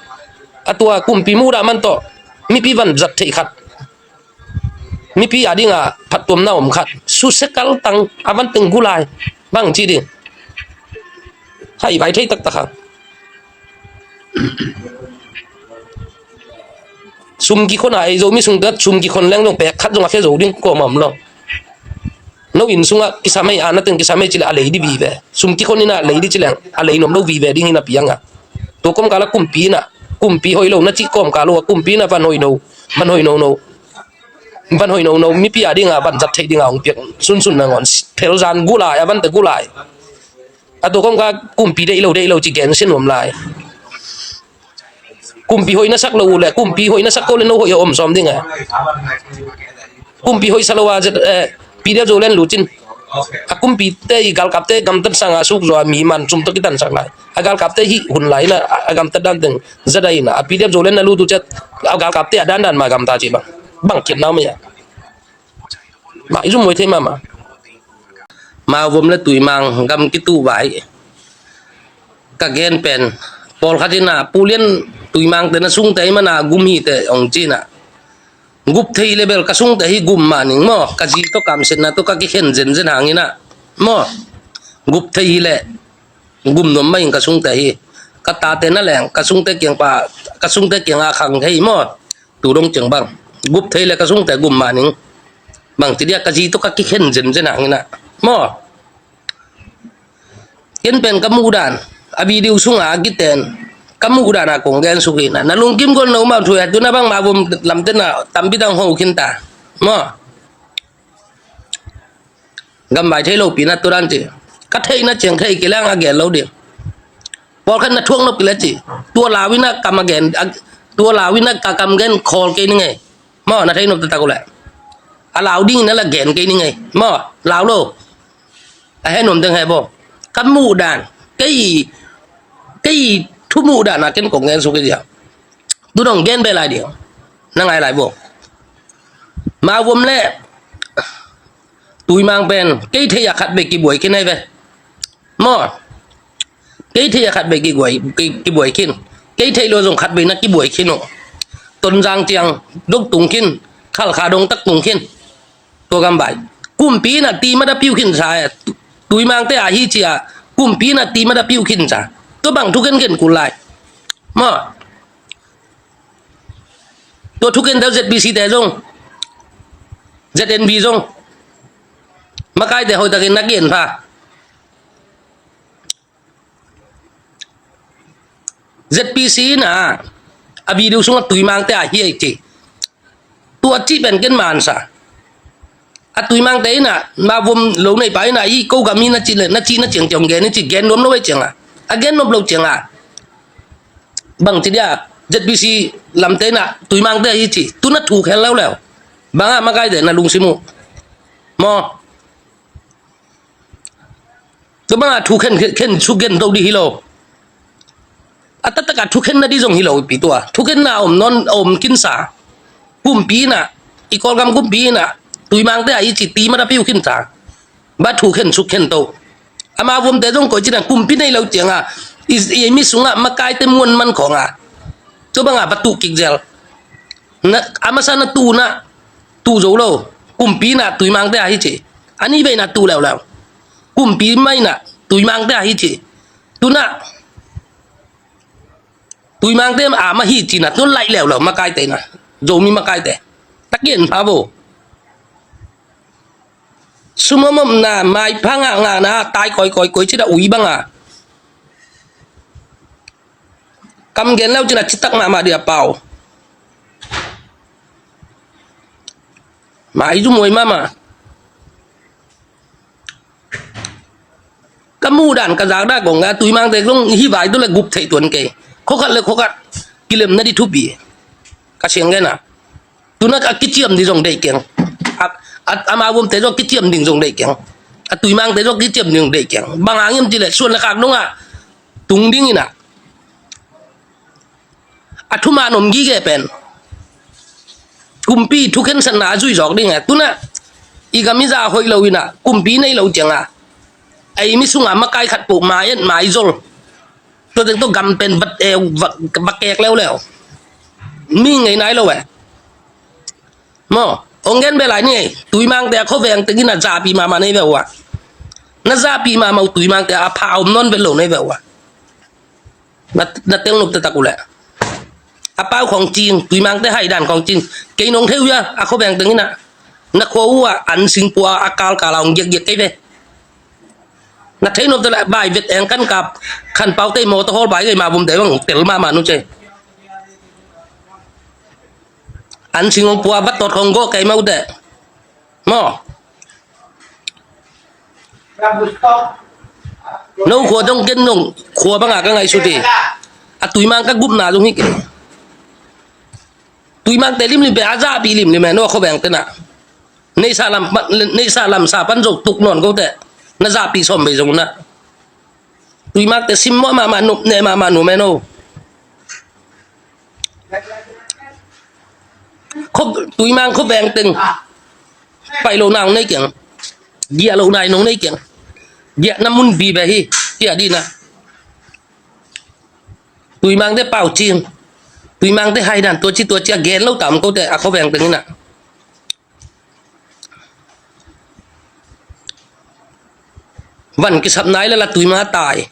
A tua kumpi mudah man tawh mipi van zat theih khat, mipi a dinga phattuamna om khat, susia kaltang, a van teng gulai, bang ci ding. Hai vai thei taktak hang. Sum kikhon a ei Zomi sung tengah sum kikhon leng zong pek khat zong a khia zo ding kuamah om lo. No inn sungah kisam ei, a na teng kisam ei ci leh a lei dih vive. Sum kikhon in ah lei dih ci leng a lei nuam lo vive ding hi na piang a. Tua kawmkal ah kumpi in ah, kumpi hoih lo na cih kawmkal uh a, kumpi in ah van hoih no, van hoih no no, van hoih no no, mipi a dinga van zat theih dinga hong piak sunsun nangawn, phelzan gulai, a vante gulai. A tua kawmkal kumpi deih lo, deih lo ci gensia nuam lai. Kumpi hoih na sak lo uh leh, kumpi hoih na sak ko leh no hoih a om sawm ding e. Kumpi hoih sa lo a zet, eh, P D F Zoland lut cin. A kumpite i galkapte gamtat sanga suk zaw a mi man sum tawh kitansak lai. A galkapte hih hun lai in ah, a gamtat dan teng zadah in ah, a P D F Zoland na lut uh ciat a galkapte a dandan mah gamta ci bang, bang khiatna om ei a. Mah i zum muai thei mahmah. Mauvom le Tuimang gam kituh vai. Ka gen pen, pawlkhat in ah, Pu Lian, Tuimangte na sungte ahih manin ah gum hi teh hong ci-in ah, gup thei leh bel ka sungte hi gum mah ning maw, ka zi tawh kamsiatna tawh ka kikhen zenzen hangin ah maw, gup thei hi leh gum nuam mah ing ka sungte hi. Ka tate na leng, ka sungte kiang pa, ka sungte kiangah khang thei maw, tu dong ciang bang, gup thei leh ka sungte gum mah ning. Bang ci dia, ka zi tawh ka kikhen zenzen hangin ah maw. Ken pen ka muhdan, a video sungah a kiten, ka muhdan ah kong gen suk hi na. Na lungkim gol na um a, thu a, tu-in ah bang Mauvom lamte na tampi tang ho khin ta maw. Gam vai thei lopi na tu dan ci. Ka theihna ciang thei kei leng a gen lo ding. Pawlkhat na thuak nop kei leh ci, tua lau in ah kam a gen, a, tua lau in ah ka kam gen khawl kei ning ei maw, na thei nop taktak uh leh. A lau ding in ah la gen kei ning ei maw, lau lo. A he nuam teng he bo. Ka muhdan, kei, kei thu muhdan ah ken kong gen suk hi dia. Tu dong gen beh lai ding, na ngai lai bo. Mauvom le Tuimang pen kei theih a khat bek kibuai khin ahi ve maw. Kei theih a khat bek kibuai, ki, kibuai khin. Kei theih lo zong khat bek na kibuai khin uh. Tonzang ciang dong tung khin, Khalkha dong tak tung khin. Tua gam vai, kumpi in ah ti mat a piu khin sa e. Tu, Tuimangte a hi ci a, kumpi in ah ti mat a piu khin sa. Tua bang thukhenkhen kul lai maw. Tua thukhen deuh Z P C te zong, Z N B zong, makaite hoihtakin na gen pha. Z P C in ah a video sungah Tuimangte a hi ei ci. Tua cih pen ken man sa. A Tuimangte in ah, Mauvom lo neipa in ah, i ko gam hi na cih leh, na cih na ciang ciang gen hi ci, gen nuam lo ei ciangah, a gen nop lo ciangah, bang ci dia, Z P C lamte in ah Tuimangte a hi ci, tu-in ah thukhen lo leu. Bang a makaite na lungsim uh maw. Tua bang a thukhen, khen, khen suk gen to ding hi lo. A taktak a thukhen nading zong hi lo pi tua. Thukhenna om nawn, om khin sa. Kumpi in ah, i Kawlgam kumpi in ah, Tuimangte a hi ci ti mat a piu khin sa. Bang thukhen suk khen to. A Mauvomte zong koici dan kumpi nei lo ciangah, i, i mi sungah makaite muan man khawngah, tua bangah va tuh kik zel. Na, a masa na tuh na, tuh zo lo. Kumpi in ah Tuimangte a hi ci. A nih vei in ah tuh leuleu. Kumpi mah in ah Tuimangte a hi ci. Tu-in ah Tuimangte a mah hi ci-in ah tu-in laih leuleu makaite in ah. Zomi makaite. Takin pha vo. Sum om omna, maipha ngahngahna, tai kawikawi, koici dan ui bangah. Kam gen leu cin a citak mahmah dih a pau. Mai zumhuai mahmah. Ka muhdan ka zakna kong a Tuimangte zong hih vai tu le gup theih tuan kei. Khua khat le khua khat kilemna dih thupi. Ka siang gen a. Tu-in ah a kiciam ding zong deih keng. A, a, a Mauvomte zong kiciam ding zong deih keng. A Tuimangte zong kiciam ding zong deih keng. Bang hang hiam cih leh suan le khak dongah tung ding in ah. A thuman om gige pen kumpi thukhensatna a zui zawk ding e. Tu-in ah i gam i zah hoih lo in ah kumpi nei lo ciangah, ei mi sungah makai khat poh mai et mai zol. Tua teng tawh gam pen va, eh, va, va kek leuleu. Mi ngei nai lo e. Maw, hong gen beh lai ni ei. Tuimangte a khuaveng teng in ah zahpih mahmah nei ve uh a. Na zahpih mahmah uh Tuimangte a pha om nawn vet lo nei ve uh a. Na, na tel nop taktak uh leh. A pau khawng cing, Tuimangte haidan khawng cing. Kei nong thei uh a, a khuaveng teng in ah. Na khua uh ah an singpua a kalkal a hong giakgiak kei ve. Na thei nop te leh bai vet eng kan kap, Khan Paute mawtaw hawl bai kei, Mauvomte bang tel mahmah nu ce. An sing hong pua vat tawt khawng gawh kei mah uh teh. Maw. No khua dong ken dong khua bangah ka ngaihsut hi. A Tuimang ka gupna zong hi kei. Tuimangte limlim pen a zahpih limlim e, no a khuaveng ten ah. Neihsa lam, neihsa lamsa pan zo tuk nawn ko teh. Na zahpih sawm vei zong na. Tuimangte simmawh mahmah, nopneh mahmah nuam e no. Khua, Tuimang khuaveng teng pai lohna hong nei keng. Giah lohna in hong nei keng. Giahna mun vive hi. Hi a dina. Tuimangte pau cing. Tuimangte haidan tua ci tua ci a gen lo tam kote a khoveng teng ina. Van kisap nai lala tuima tai.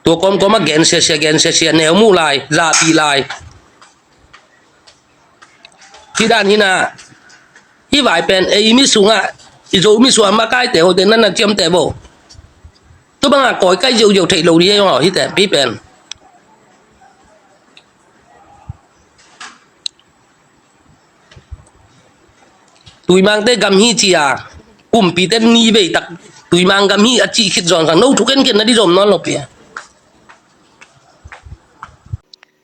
Tua kawmkawm a gen siasia gen siasia neu mu lai zapi lai. Hi dan hina. Hi vai pen ei mi sungah i zo mi sua makaite hote nan na ciamte bo. Tu banga koi kai ziau ziau thei lo di ei ho hite pi pen. Tuimangte gam hi cia kumpite ni vei tak tuimang gam hi a cih khit zawn kang no thuken ken na di zom nawn lo pia.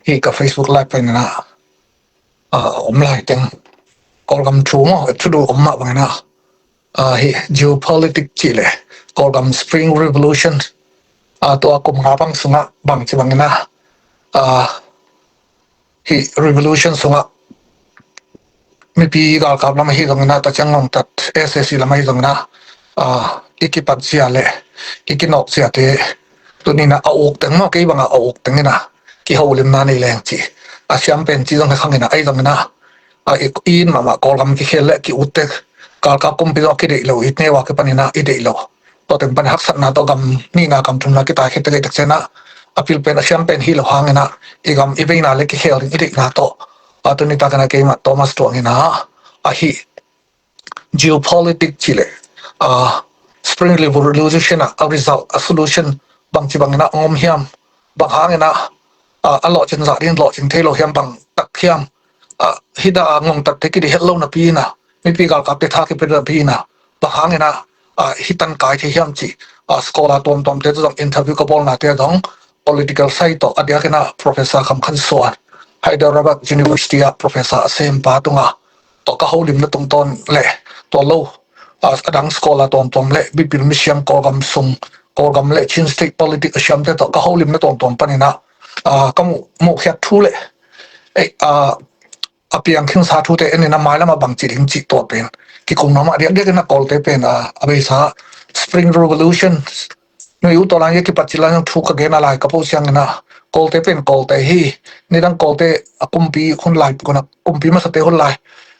Hi ka Facebook live pen na a om lai teng Kawlgam thu maw thu du om mah bangina a hi geopolitic cih le Kawlgam Spring Revolution a tua kum nga bang sungah bang ci bangina a hi revolution sungah mipi galkap lam ahi zongina taciang ngongtat S A C lam ahi zongina a i kipat cia le i kinawk ciate tunina a uk teng maw kei banga a uk tengina kiholimna nei leng ci a siam pen ci zong he khangina ahi zongina a i in mahmah Kawlgam kikhel le ki utte galkap kumpi zong a kideih lo it neu a kipanina i deih lo. Tua teng pan haksatna tawh gam nihna gam thumna kitai khit teke tak cianah a pil pen a siam pen hi lo hanginah i gam i veina le kikhel ding i deihna tawh a tuni takana keimah Thomas Tuang hinah a hi geopolitic cih le a Spring Revolution ah a result a solution bangci banginah a ngom hiam bang hanginah a lawhcin zah ding lawhcin thei lo hiam bang tak hiam a hida a ngongtatte kidi het lo napi ina mipi galkapte tha kipia napi ina bang hangina a hi tan kai thei hiam cih a scholar tuamtuamte zong interview ka bawlnate zong political side tawh a diakina Professor Kham Khan Suan Hyderabad University ah professor a sempa tunga tawh ka holimna tungtawn le tua lo a dang scholar tuamtuam le mipil misiam Kawlgam sung Kawlgam le Chin State politics a siamte tawh ka holimna tuamtuam panina a ka muh muhkhiat thu le a a piang khinsa thute enin a mailam a bangci ding cih tua pen kikum nuam a diakdiak in a Kawlte pen a beisa Spring Revolution nui uh tawlan ia kipat cih lai thu ka gen a lai ka po siangin a Kawlte pen Kawlte hi nidang Kawlte a kumpi hun lai pukun a kumpi masate hun lai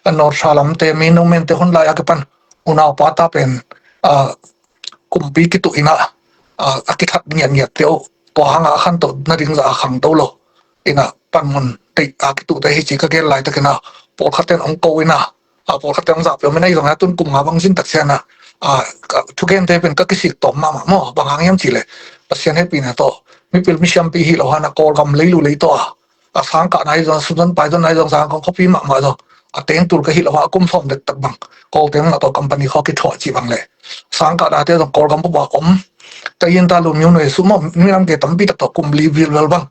a North Shalamte mi numente hun lai a kipan unau pata pen a kumpi kituh ina a kithat ngiatngiatte uh tua hanga a khantoh nading zah a khangto lo ina panmun teih a kituhte hi ci ka gen laitakin a pawlkhatten hong ko ina a pawlkhatte hong zahpeuh mina i zong a tun kum nga bang zin tak siana a thugente pen ka kisik tawm mahmah maw bang hang hiam cihleh Pasian hehpihna tawh mipil misiampi hi lo hana Kawlgam leilu lei tawh a a sangkahna hi zong a sumzon paizonna hi zong zangkong khuapi mahmah zong a tengtul ka hi lo a kum sawm dektak bang Kawlte mah tawh company khawk i thuah cih bang le sangkahnate zong Kawlgam bup a om ta in ta lu miu nui sum om minam ke tampi tak tawh kum li vilvel bang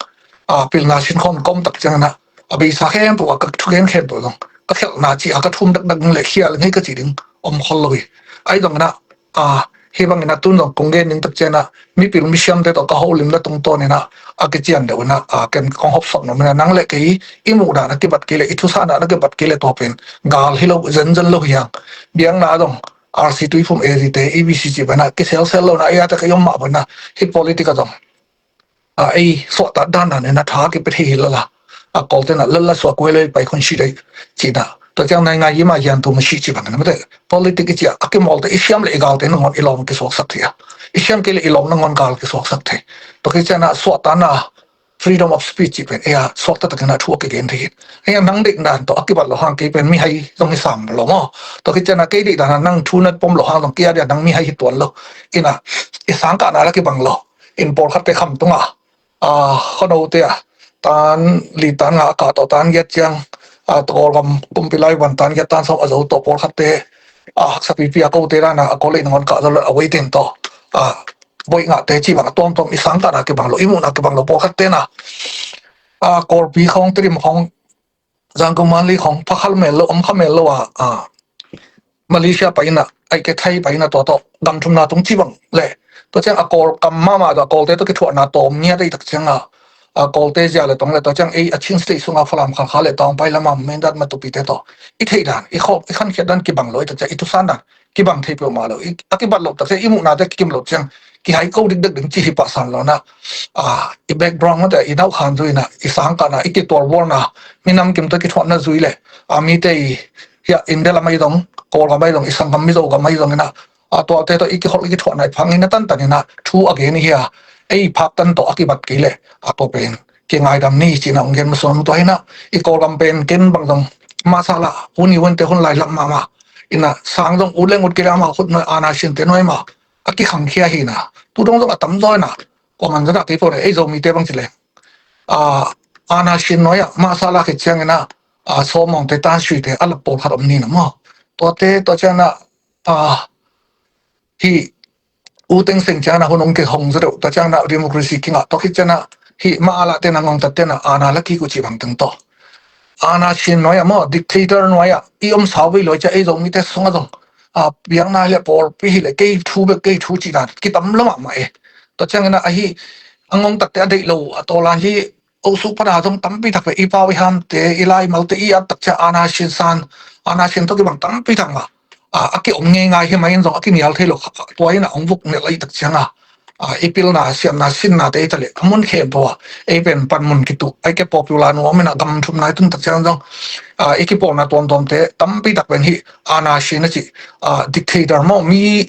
a pilna sin khawm ka om tak ciangin a beisa khempeuh a ka thugen khempeuh zong ka khelhna cih a ka thum dakdak ding le khial ngei ka cih ding om khol lo hi. Ahi zongin a a hi bangin a tun zong kong gen ding tak ciana mipil misiamte tawh ka holimna tungtawn ina a kician deuh ina a ken kong hopsak nuam ina nang le kei i muh dan a kibat kei le i thusa dan a kibat kei le tua pen gal hi lo zenzen lo hiang biakna zong R C Tuiphum A Z te E B C cih bana kiselsel lo na ei a te ka i om mah bana hi politic a zong a ei suahtak dan dan ina tha kipia thei hi lala a Kawlte na lala suak kuai lo i pai khun si dei cihna tua ciang nai ngai i ma hian tu ma si cih bang na mate politic i cia a kimawlte i siam le i galte nangawn i lawm kisuaksak thei a i siam kei le i lawm nangawn gal kisuaksak thei tua kiciana suahtakna freedom of speech cih pen ei a suakta takin a thu a kigen thei hi. Ei a nang deih dan tawh a kibat lo hang kei pen mihai zong hi sam lo maw tua kiciana kei deih dan a nang thu na pom lo hang zong kei a dia nang mihai hi tuan lo ina i sangkahna la kibang lo in pawlkhatte kham tunga a khuanote a tan li tan nga a kah tawh tan giat ciang a Kawlgam kumpi lai van tan giat tan sawm a zo tawh pawlkhatte a haksa pipi a kote dana a Kawlei nangawn kah zo a waiting tawh a boih ngahte cih bang a tuamtuam i sangkahna kibang lo i muhna kibang lo pawlkhatte na a Kawlpi khawng Tedim khawng Zangkong Manli khawng pha khal mel lo om kha mel lo a a Malaysia paina aike Thai paina tua tawh gam thumna tung ci bang le tua ciang a Kawl kam mahmah tawh a Kawlte tawh kithuahna tawm ngiat ei tak cianga a, Kawlte zia le tong le tawh ciang ei a Chin State sunga Falam, Khalkha le Taungpai lama Mindat Matupi te tawh i theih dan, i khawk, i khankhiat dan kibang lo, i tak ciang i thusan dan kibang thei peuhmah lo. I, a kibat loh tak ciang i muhna te kikim loh ciang kihai ko dikdek ding ci hi pah san lo na. A, i background mate, i nauhkhan zui na, i sangkahna, i kitualbualna, minam kim tawh kithuahna zui le, a, mite i, hia, India lam ahi zong, Kawlgam ahi zong, i sanggam Mizo gam ahi zong ina, a, tuate tawh i kiholh i kithuahna i phang ina tantan ina thu a gen i hia, ei phak tan tawh a kibat kei le, a, tua pen kingaidam ni cina hong gen masuam. Tua hina i Kawlgam pen ken bang zong masala hun i hun te hun lai lam mahmah ina, sang zong ut leng ut kei le ama khut nuai, ana sin te nuai mah a kikhangkhia hina. Tu dong zong a tamzaw ina, kuaman zana kei pawh le ei Zomite bang ci le, a, ana sin nuai ah masala khit ciang ina, a, sawmawngte tansuite a lap pawlkhat om ni na maw? Tuate, tua ciang ina, a, hih U Thein Sein ciang ina hun hong kihong zaw deuh, tua ciang ina democracy kingah, tua khit ciang ina hih ma a lah te ina ngongtat te ina ana la kik uh cih bang teng tawh, ana sin nuai ah maw, dictator nuai ah i om sau vei lo ciang ei Zomite sungah zong, a, biakna hi le pawlpi hi le kei thu bek kei thu cih dan kitam lo mahmah e. Tua ciang ina ahi a ngongtat te a deih lo a tawlan hi, osu pana zong tampi tak ve, i pau i hamte, i laimalte i at tak ciang ana sin san, ana sin tawh kibang tampi tak mah, a, a kiom ngeingai hi mah in zong a kinial thei lo kha, tua ina hong vuk nelh ahi tak ciang a, a, i pilna siamna sinna te i ta le a mun khempeuh a ei pen panmun kituh, ei ke popular nuam ina gam thumna i tun tak ciang zong, a, i kipawlna tuamtuamte tampi tak pen hih ana sin a cih, a, dictator maw, mi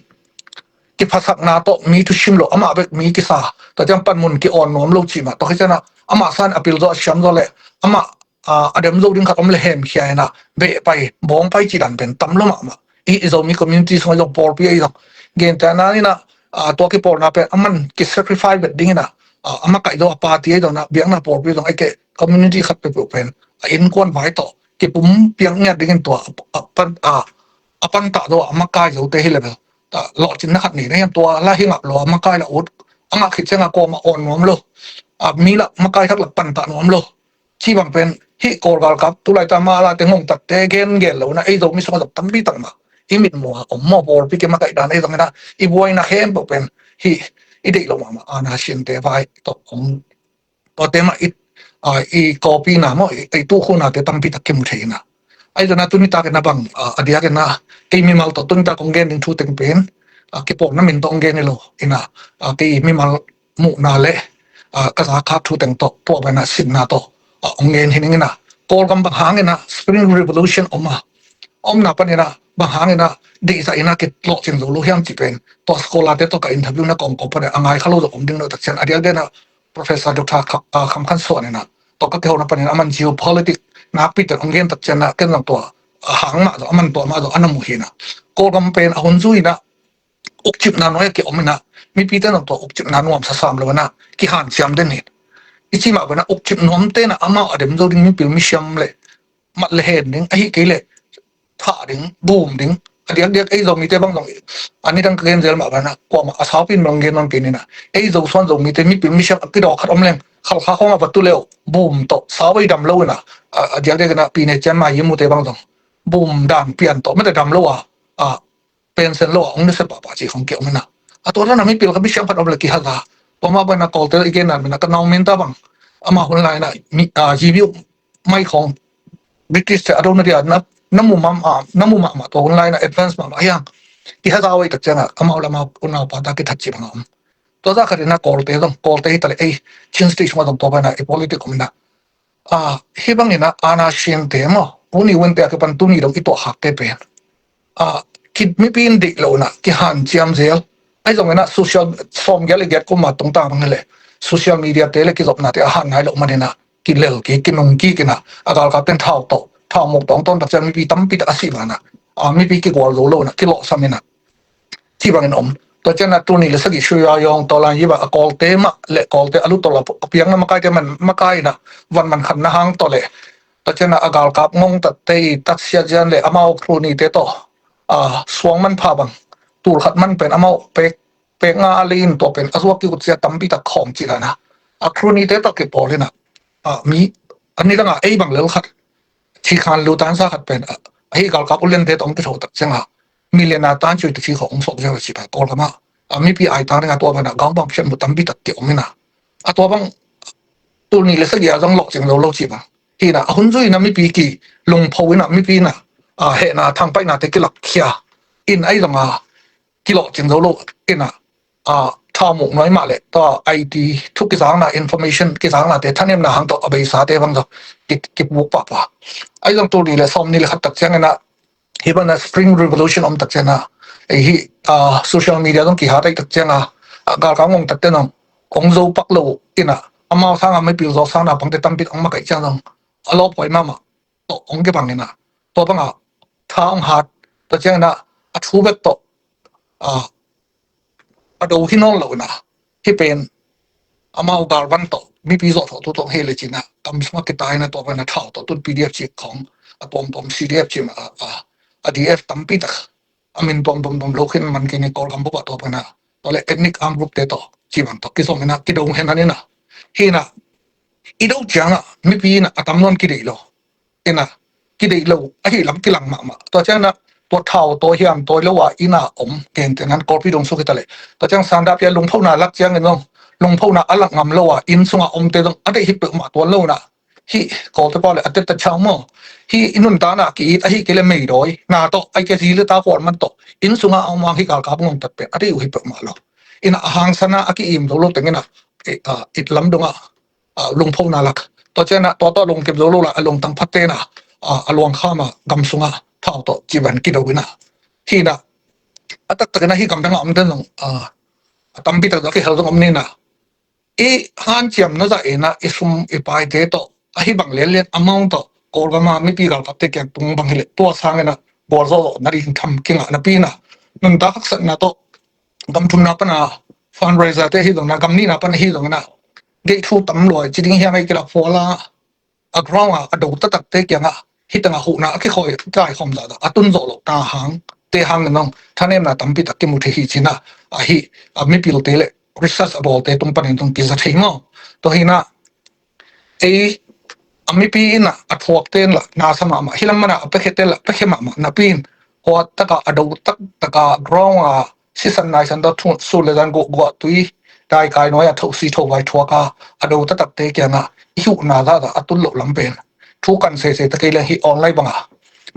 kiphasakna tawh mi thusim lo, amah bek mi kisa, tua ciang panmun ki-awn nuam lo cih mah, tua khit ciang ina amah san a pil zaw a siam zaw le amah, a, a dem zo ding khat om le hemkhia ina beh pai bawng pai cih dan pen tam lo mahmah. I, i Zomi community sungah zong pawlpi ahi zong gente a na ina, a, tua kipawlna pen a man kisacrifice bet ding ina, a, a makaih zo a party ahi zong ina biakna pawlpi zong ei ke community khat peuhpeuh pen a innkuan vai tawh kipum piak ngiat dingin tua a, a pan, a, a pantah zo a makai zote hi le bel, a, lawhcinna khat ni na hiam, tua la hi ngap lo a makai la ut, a ngah khit ciang a kuamah awn nuam lo, a, mi la makai thak la pantah nuam lo. Ci bang pen hih Kawl galkap tulai ta ma la te ngongtat te gen gen lo na ei Zomi sungah zong tampi tak mah i mitmuh a om maw, pawlpi ke makaih dan ei zong ina i buaina khempeuh pen hih i deih lo mahmah ana sinte vai tawh om. Tuate mah i, a, i kawpina maw, i, i tukhuna te tampi tak kimu thei ina. Ahi zong ina tuni tak ina bang, a, a diak ina kei mimal tawh tuni tak kong gen ding thu teng pen, a, kipawlna min tawh kong gen hi lo ina, a, kei mimal muhna le, a, ka zakhak thu teng tawh, tua bang ina sinna tawh, a, kong gen hi ning ina. Kawlgam bang hang ina Spring Revolution om a, omna pan ina bang hang ina deihzah ina kilawhcing zo lo hiam cih pen tua scholar te tawh ka interview na kawmkawm pan ina a ngai kha lo zong om ding lo tak ciang a diakdiak ina Professor Doctor Kha-, ah, Kham Khan Suan ina tawh ka kihona panin a man geopolitics nakpi ten hong gen tak ciang ina ken zong tua, ah, hang mah zong a man tua mah zong a na mu hi ina. Kawlgam pen a hun zui ina ukcipna nuai a kiom ina mipite zong tua ukcipna nuamsa sam lo ina kihanciam den hi. I cih mah bang ina ukcip nuamte ina amau a dem zo ding mipil misiam le mat le hen ding, ahi kei le thah ding, bum ding. A diakdiak ei Zomite bang zong a nidang ka gen zel mah bang ina kuamah a saupi in bang gen nawn kei ni ina. Ei Zo suan Zomite mipil misiam a kidawk khat om leng Khalkha khawng a va tu leu bum tawh sau ei dam lo ina, a, a diakdiak ina Pi Ne Cian Mayi mute bang zong bum dan pian tawh mate dam lo a, a, pension lo a hong nusia pahpah cih khawng kiom ina. A tua dan a mipil ka misiam khat om le kihaza. Tua mah bang ina Kawlte i gen dan bang ina ka naungmen ta bang ama hun lai ina mi, a, G B U mai khawng British te a dona dia na, na mu mahmah, na mu mahmah tua hun lai ina advance mahmah hiang. Kihaza uh ei tak ciang a amau le amau unau pa ta kithat cih bang a om. Tua zah khat ina Kawlte zong, Kawlte hi ta le ei Chin State sungah zong tua bang ina i politics om ina. A, hih bang ina ana sinte maw, Pu Ne Win te a kipan tuni dong i tuahkhakte pen, a, ki, mipi in deih lo ina kihanciam zel. Ahi zong ina social sawmgiat le giat kum a tungtang bang hi le social media te le kizopna te a han nai lo man ina kilel kik, kinung kik ina a galkap ten thau tawh, thau muk tawh hong tawn tak ciang mipi tampi tak a sih bang ina, a, mipi kigual zo lo ina kilawhsam ina cih bangin om. Tua ciang a tul nih le sagih Sri Rayong tawlan hi bang a Kawlte mah le Kawlte a lutol a piang na makaite man makai ina van man khan na hang tawh le. Tua ciang a galkap ngongtatte i taksiat zian le amau krunite tawh, a, suang manpha bang tul khat man pen amau pek, pek nga a lei in tua pen a zuak kik uh cia tampi tak khawng cih dan a. A krunite tawh kipawl ina, a, mi a nidang a ei bang lel khat thikhan lu tansa khat pen, a, ahi galkap uliante tawh hong kitho tak ciang a million a tancui takhi khawng hong suak zel a cih pen Kawlgam ah, a, mipi aitang ding a tua bang a gaung bang phiat mu tampi tak kiom ina. A tua bang tul nih le sagih a zong lawhcing zo lo ci bang. Hi in ah a hun zui in ah mipi kilungpho in ah mipi in ah, ah, hehna thangpaihnate kilakkhia in ahi zong a kilawhcing zo lo in ah, ah, thau muk nuai mah le tua I T thu kizakna, information kizaknate thanemna hang tawh a beisate bang zong ki, kipuk pahpah. Ahi zong tul nih le sawm nih le khat tak ciangin ah hi bana Spring Revolution om tak ciangin ah, ei hi, ah, social media zong kihat ahih tak ciangin ah, ah, galkap ngongtatte zong hong zo pak lo in ah amau sanga mipil zawk sanga pangte tampi hong makaih ciang zong a lawphuai mahmah tawh hong kibang in ah, tua banga tha hong hat, tua ciangin ah a thu bek tawh, ah, a do hi nawn lo in ah, hih pen amau galvan tawh mipi zawh thawhtu tawh hei le cin ah kam sungah kitai in ah tua bana thau tawh tun P D F cik khawng a tuamtuam C D F cik a, a, a D F tampi tak a min tuamtuam tuam lo khin man khin in Kawlgam bup ah tua bana tua le ethnic armed group te tawh ci bang tawh kizom in ah kido hen an in ah, hi in ah i do ciangah mipi in ah a tam luan kideih lo in ah, kideih lo ahi lam kilang mahmah. Tua ciangin ah tua thau tawi hiam tawi lo a inn a om, gentehna in Kawlpi dong suk hi ta leh, tua ciang sandap hi a lungphona lak ciangin zong lungphona a lak ngam lo a inn sungah omte zong a deih hi peuhmah tuan lo in ah, hih Kawlte pau le a tetta chau maw, hih i nuntakna ki-it ahi kei le meidawi na tawh ahi kei zi le ta kual man tawh inn sungah a om hang hih galkap ngongtat pen a deih uh hi peuhmah lo. In ah a hangsan a a ki-im zo lo teng in ah, eh, ah, it lam dongah ah, lungphona lak. Tua ciangin ah tua tawh lungkip zo lo la a lungtang phatte in ah, ah, a luangkham a gam sungah thau tawh ci bang kido in ah, hi in ah a taktak in ah hih gamdang a omte zong, ah, a tampi tak zong a kihel zong om ni in ah, i hanciamna zah in ah i sum i paite tawh ahi bang lianlian amount tawh Kawlgam a mipi galkapte kiang tung bang hi leh tua sangin ah gualzawhzawhna ding tham kingah napi in ah, nuntak haksatna tawh gam thumna pan a fundraiser te hi zong in ah, gam nihna pan a hi zong in ah, gate thu tam lua ci ding hiam ei kilak phual a, a ground a a do taktakte kiangah hih tengah huhna a kikhawi kaikhawm zahzah a tun zawh loh ta hang te hangin zong thanemna tampi tak kimu thei hi ci in ah, ahi, a mipilte le research a bawlte tung panin zong kiza thei maw. Tua hi in ah ei a mipi in ah a thuakte in lah nasa mahmah, hih lam man ah a piakhete lah piakhia mahmah napi in, hua takah a do taktakah ground a sisan naisan tawh thu, sun le zan guahguah tui daikai nuai a thosi thovai thuak a, a do taktakte kiangah i huhna zahzah a tun loh lam pen thu kan sese ta kei leng hih online bangah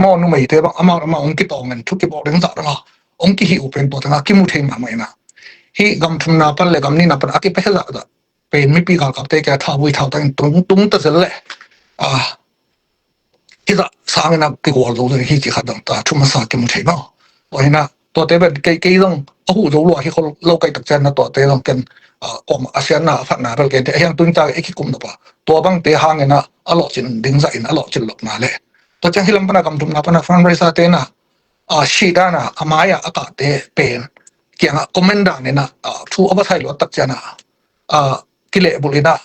maw numeite bang amau amau hong kitawng in thu kibawl ding zah dongah hong kihih uh pen tua tengah kimu thei mahmah in ah, hih gam thumna pan le gam nihna pan a kipiakhia zahzah pen mipi galkapte kiang thauvui thautang in tung, tung ta zel leh, ah, hih zah sangin a kigual zo ding hi cih khat zong ta thu masa kimu thei maw. Tua hi in ah tuate bel kei, kei zong a huh zo lua hi khol lo ka hih tak ciangin ah tuate zong ken, ah, kuamah a siatna a phatna bel ken thei, a hiang tuni tak i kikum nop a tua bangte hangin ah a lawhcin ding zah in a lawhcin lohna le, tua ciang hih lam pan a gam thumna pan a fundraiser te in ah, ah, sih dan a a mai ah a kahte pen kiangah comment dan in ah, ah, thu a va sai luat tak ciangin ah, ah, kilehbulh in ah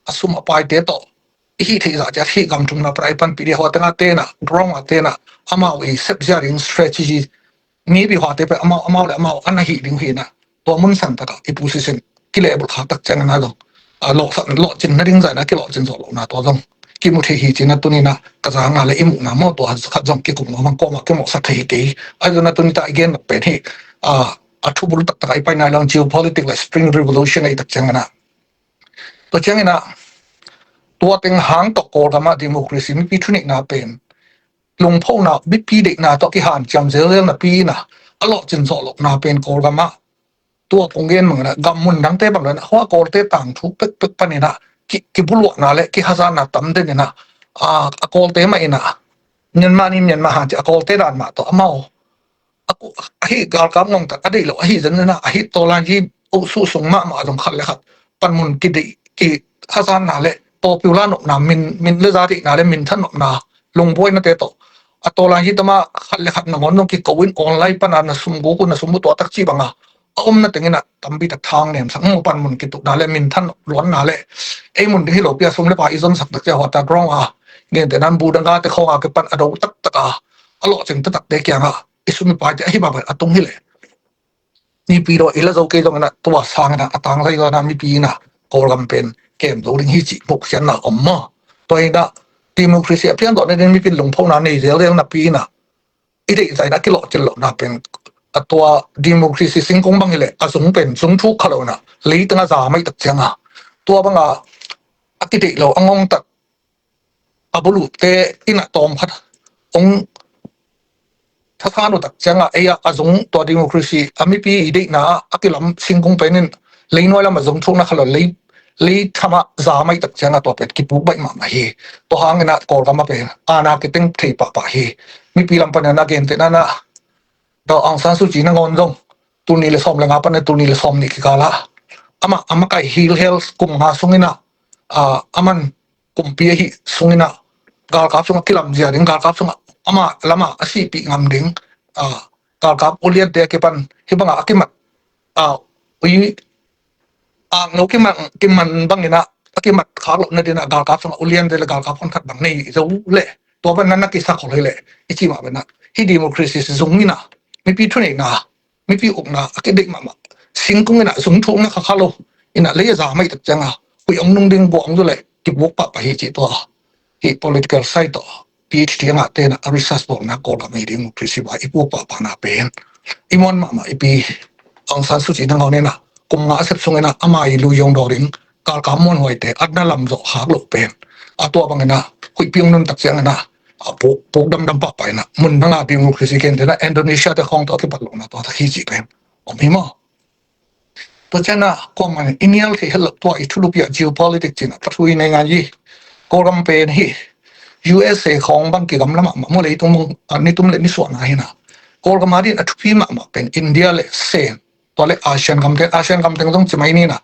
a sum a paite tawh i hih theih zah ciat hih gam thumna pan a i panpih ding a, hua tengah te in ah ground a te in ah amau i sep zia ding strategy, mipi huate pen amau, amau le amau a na hih ding hi in ah, tua mun san takah i position kilehbulh kha tak ciangin ah zong, ah, lawhsam, lawhcin nading zah in ah kilawhcin zawh lohna tua zong kimu thei hi ci in ah tuni in ah ka zangna le i muhna maw tua khat zong kikum lo bang kuamah kimawhsak thei hi kei. Ahi zongin ah tuni tak i gen nop pen hi, ah, a thubul taktak a i pai nai lo geopolitics le Spring Revolution a i tak ciangin ah, tua ciangin ah tua teng hang tawh Kawlgam ah democracy mipi thuneihna pen lungphona mipi deihna tawh kihanciam zelzel napi in ah a lawhcin zawh lohna pen Kawlgam ah tua kong gen bangin ah gam mun dangte bang lo in ah hua Kawlte tangthu pekpek panin ah ki, kibuluahna le kihazatna tam den in ah, ah, a Kawlte mah in ah Myanmar ni Myanmar han ci a Kawlte dan mah tawh amau a ku, ahi galkap ngongtat a deih lo ahi zen in ah ahi tawlan hi uh suhsung mahmah zong khat le khat panmun kideih kihazatna le tawpiula nopna min, min le za deihna le min than nopna lungbuainate tawh a tawlan hi tama khat le khat nangawn zong kiko in online pan a na sum guk uh na sum uh tua tak ci banga a omna teng in ah tampi tak thang nemsak maw, panmun kituhna le min than nop luanna le ei mun ding hi lopi a sum le pai i zonsak tak ci a hua ta ground a gentehna in bu dang a te khawng a kipan a do taktak a a lawhcing taktakte kiangah i sum i paite ahi bang a tung hi leh nipi daw i la zo kei zongin ah tua sangin ah a tangzai zaw in ah mipi in ah Kawlgam pen kem zo ding hi cih muhkhiatna om maw. Tua hi in ah democracy a pian zawh nading mipi lungphona nei zelzel napi in ah i deih zah in ah kilawhcin lohna pen a tua democracy singkung bang hi leh a zung pen zung thuk kha lo in ah leitang a za mai tak ciang a tua banga a kideih lo a ngongtat a buluhte in a tawm khat hong thasan uh tak ciangah ei a zung tua democracy a mipi i deihna a kilam singkung pen in leinuai lamah zung thukna kha lo lei lei thamah za mai tak ciangah tua pen kipuk baih mahmah hi. Tua hangin a Kawlgam a pen aana kiteng thei pahpah hi. Mipi lam panin a gentehna na Daw Aung San Suu Kyi nangawn zong tul nih le sawm le nga pan le tul nih le sawm nih kikala amah a makai Hill Hills kum nga sungin a a man kumpi ahi sungin a galkap sungah kilamzia ding, galkap sungah ama lamah a sihpih ngam ding, a galkap uliante a kipan hih bangah a kimat a ui akno kiman kiman bangin a a kimat khak loh nadin a galkap sungah uliante le galkap honkhat bang nei zo leh tua pan nan a kisak khol hi leh i cih mah bena hih democracy zungin a mipi thuneihna mipi ukna a kideih mahmah singkung in a zung thukna kha kha lo in a lei a za mai tak cianga huih ong nung ding buah ong zu leh kibuk pahpah hi cih tua hih political side tawh PhD a ngahte in a research bawlna Kawlgam hi ding democracy ba i puk pahpahna pen i muan mahmah i pi Aung San Suu Kyi nangawn in a kum nga a sep sungin a ama i lui zong daw ding galkap muanhuaite atna lam zawh khak loh pen a tua bangin a huihpi ong nun tak ciangin a a puk puk damdam pahpah in a mun dang a democracy kente na Indonesia te khawng tawh a kipat lohna tua tak hi cih pen om hi maw? Tua ciangin a kuamah in i nial thei het loh tua i thulupi ah geopolitics cin a pathu i nei ngai hi. Kawlgam pen hi USA khawng bang kigamla mahmah mu leitung mung a nitum le nisuahna hi na Kawlgam a din a thupi mahmah pen India le Sen tua le ASEAN gam teng ASEAN gam teng zong ci mai ni na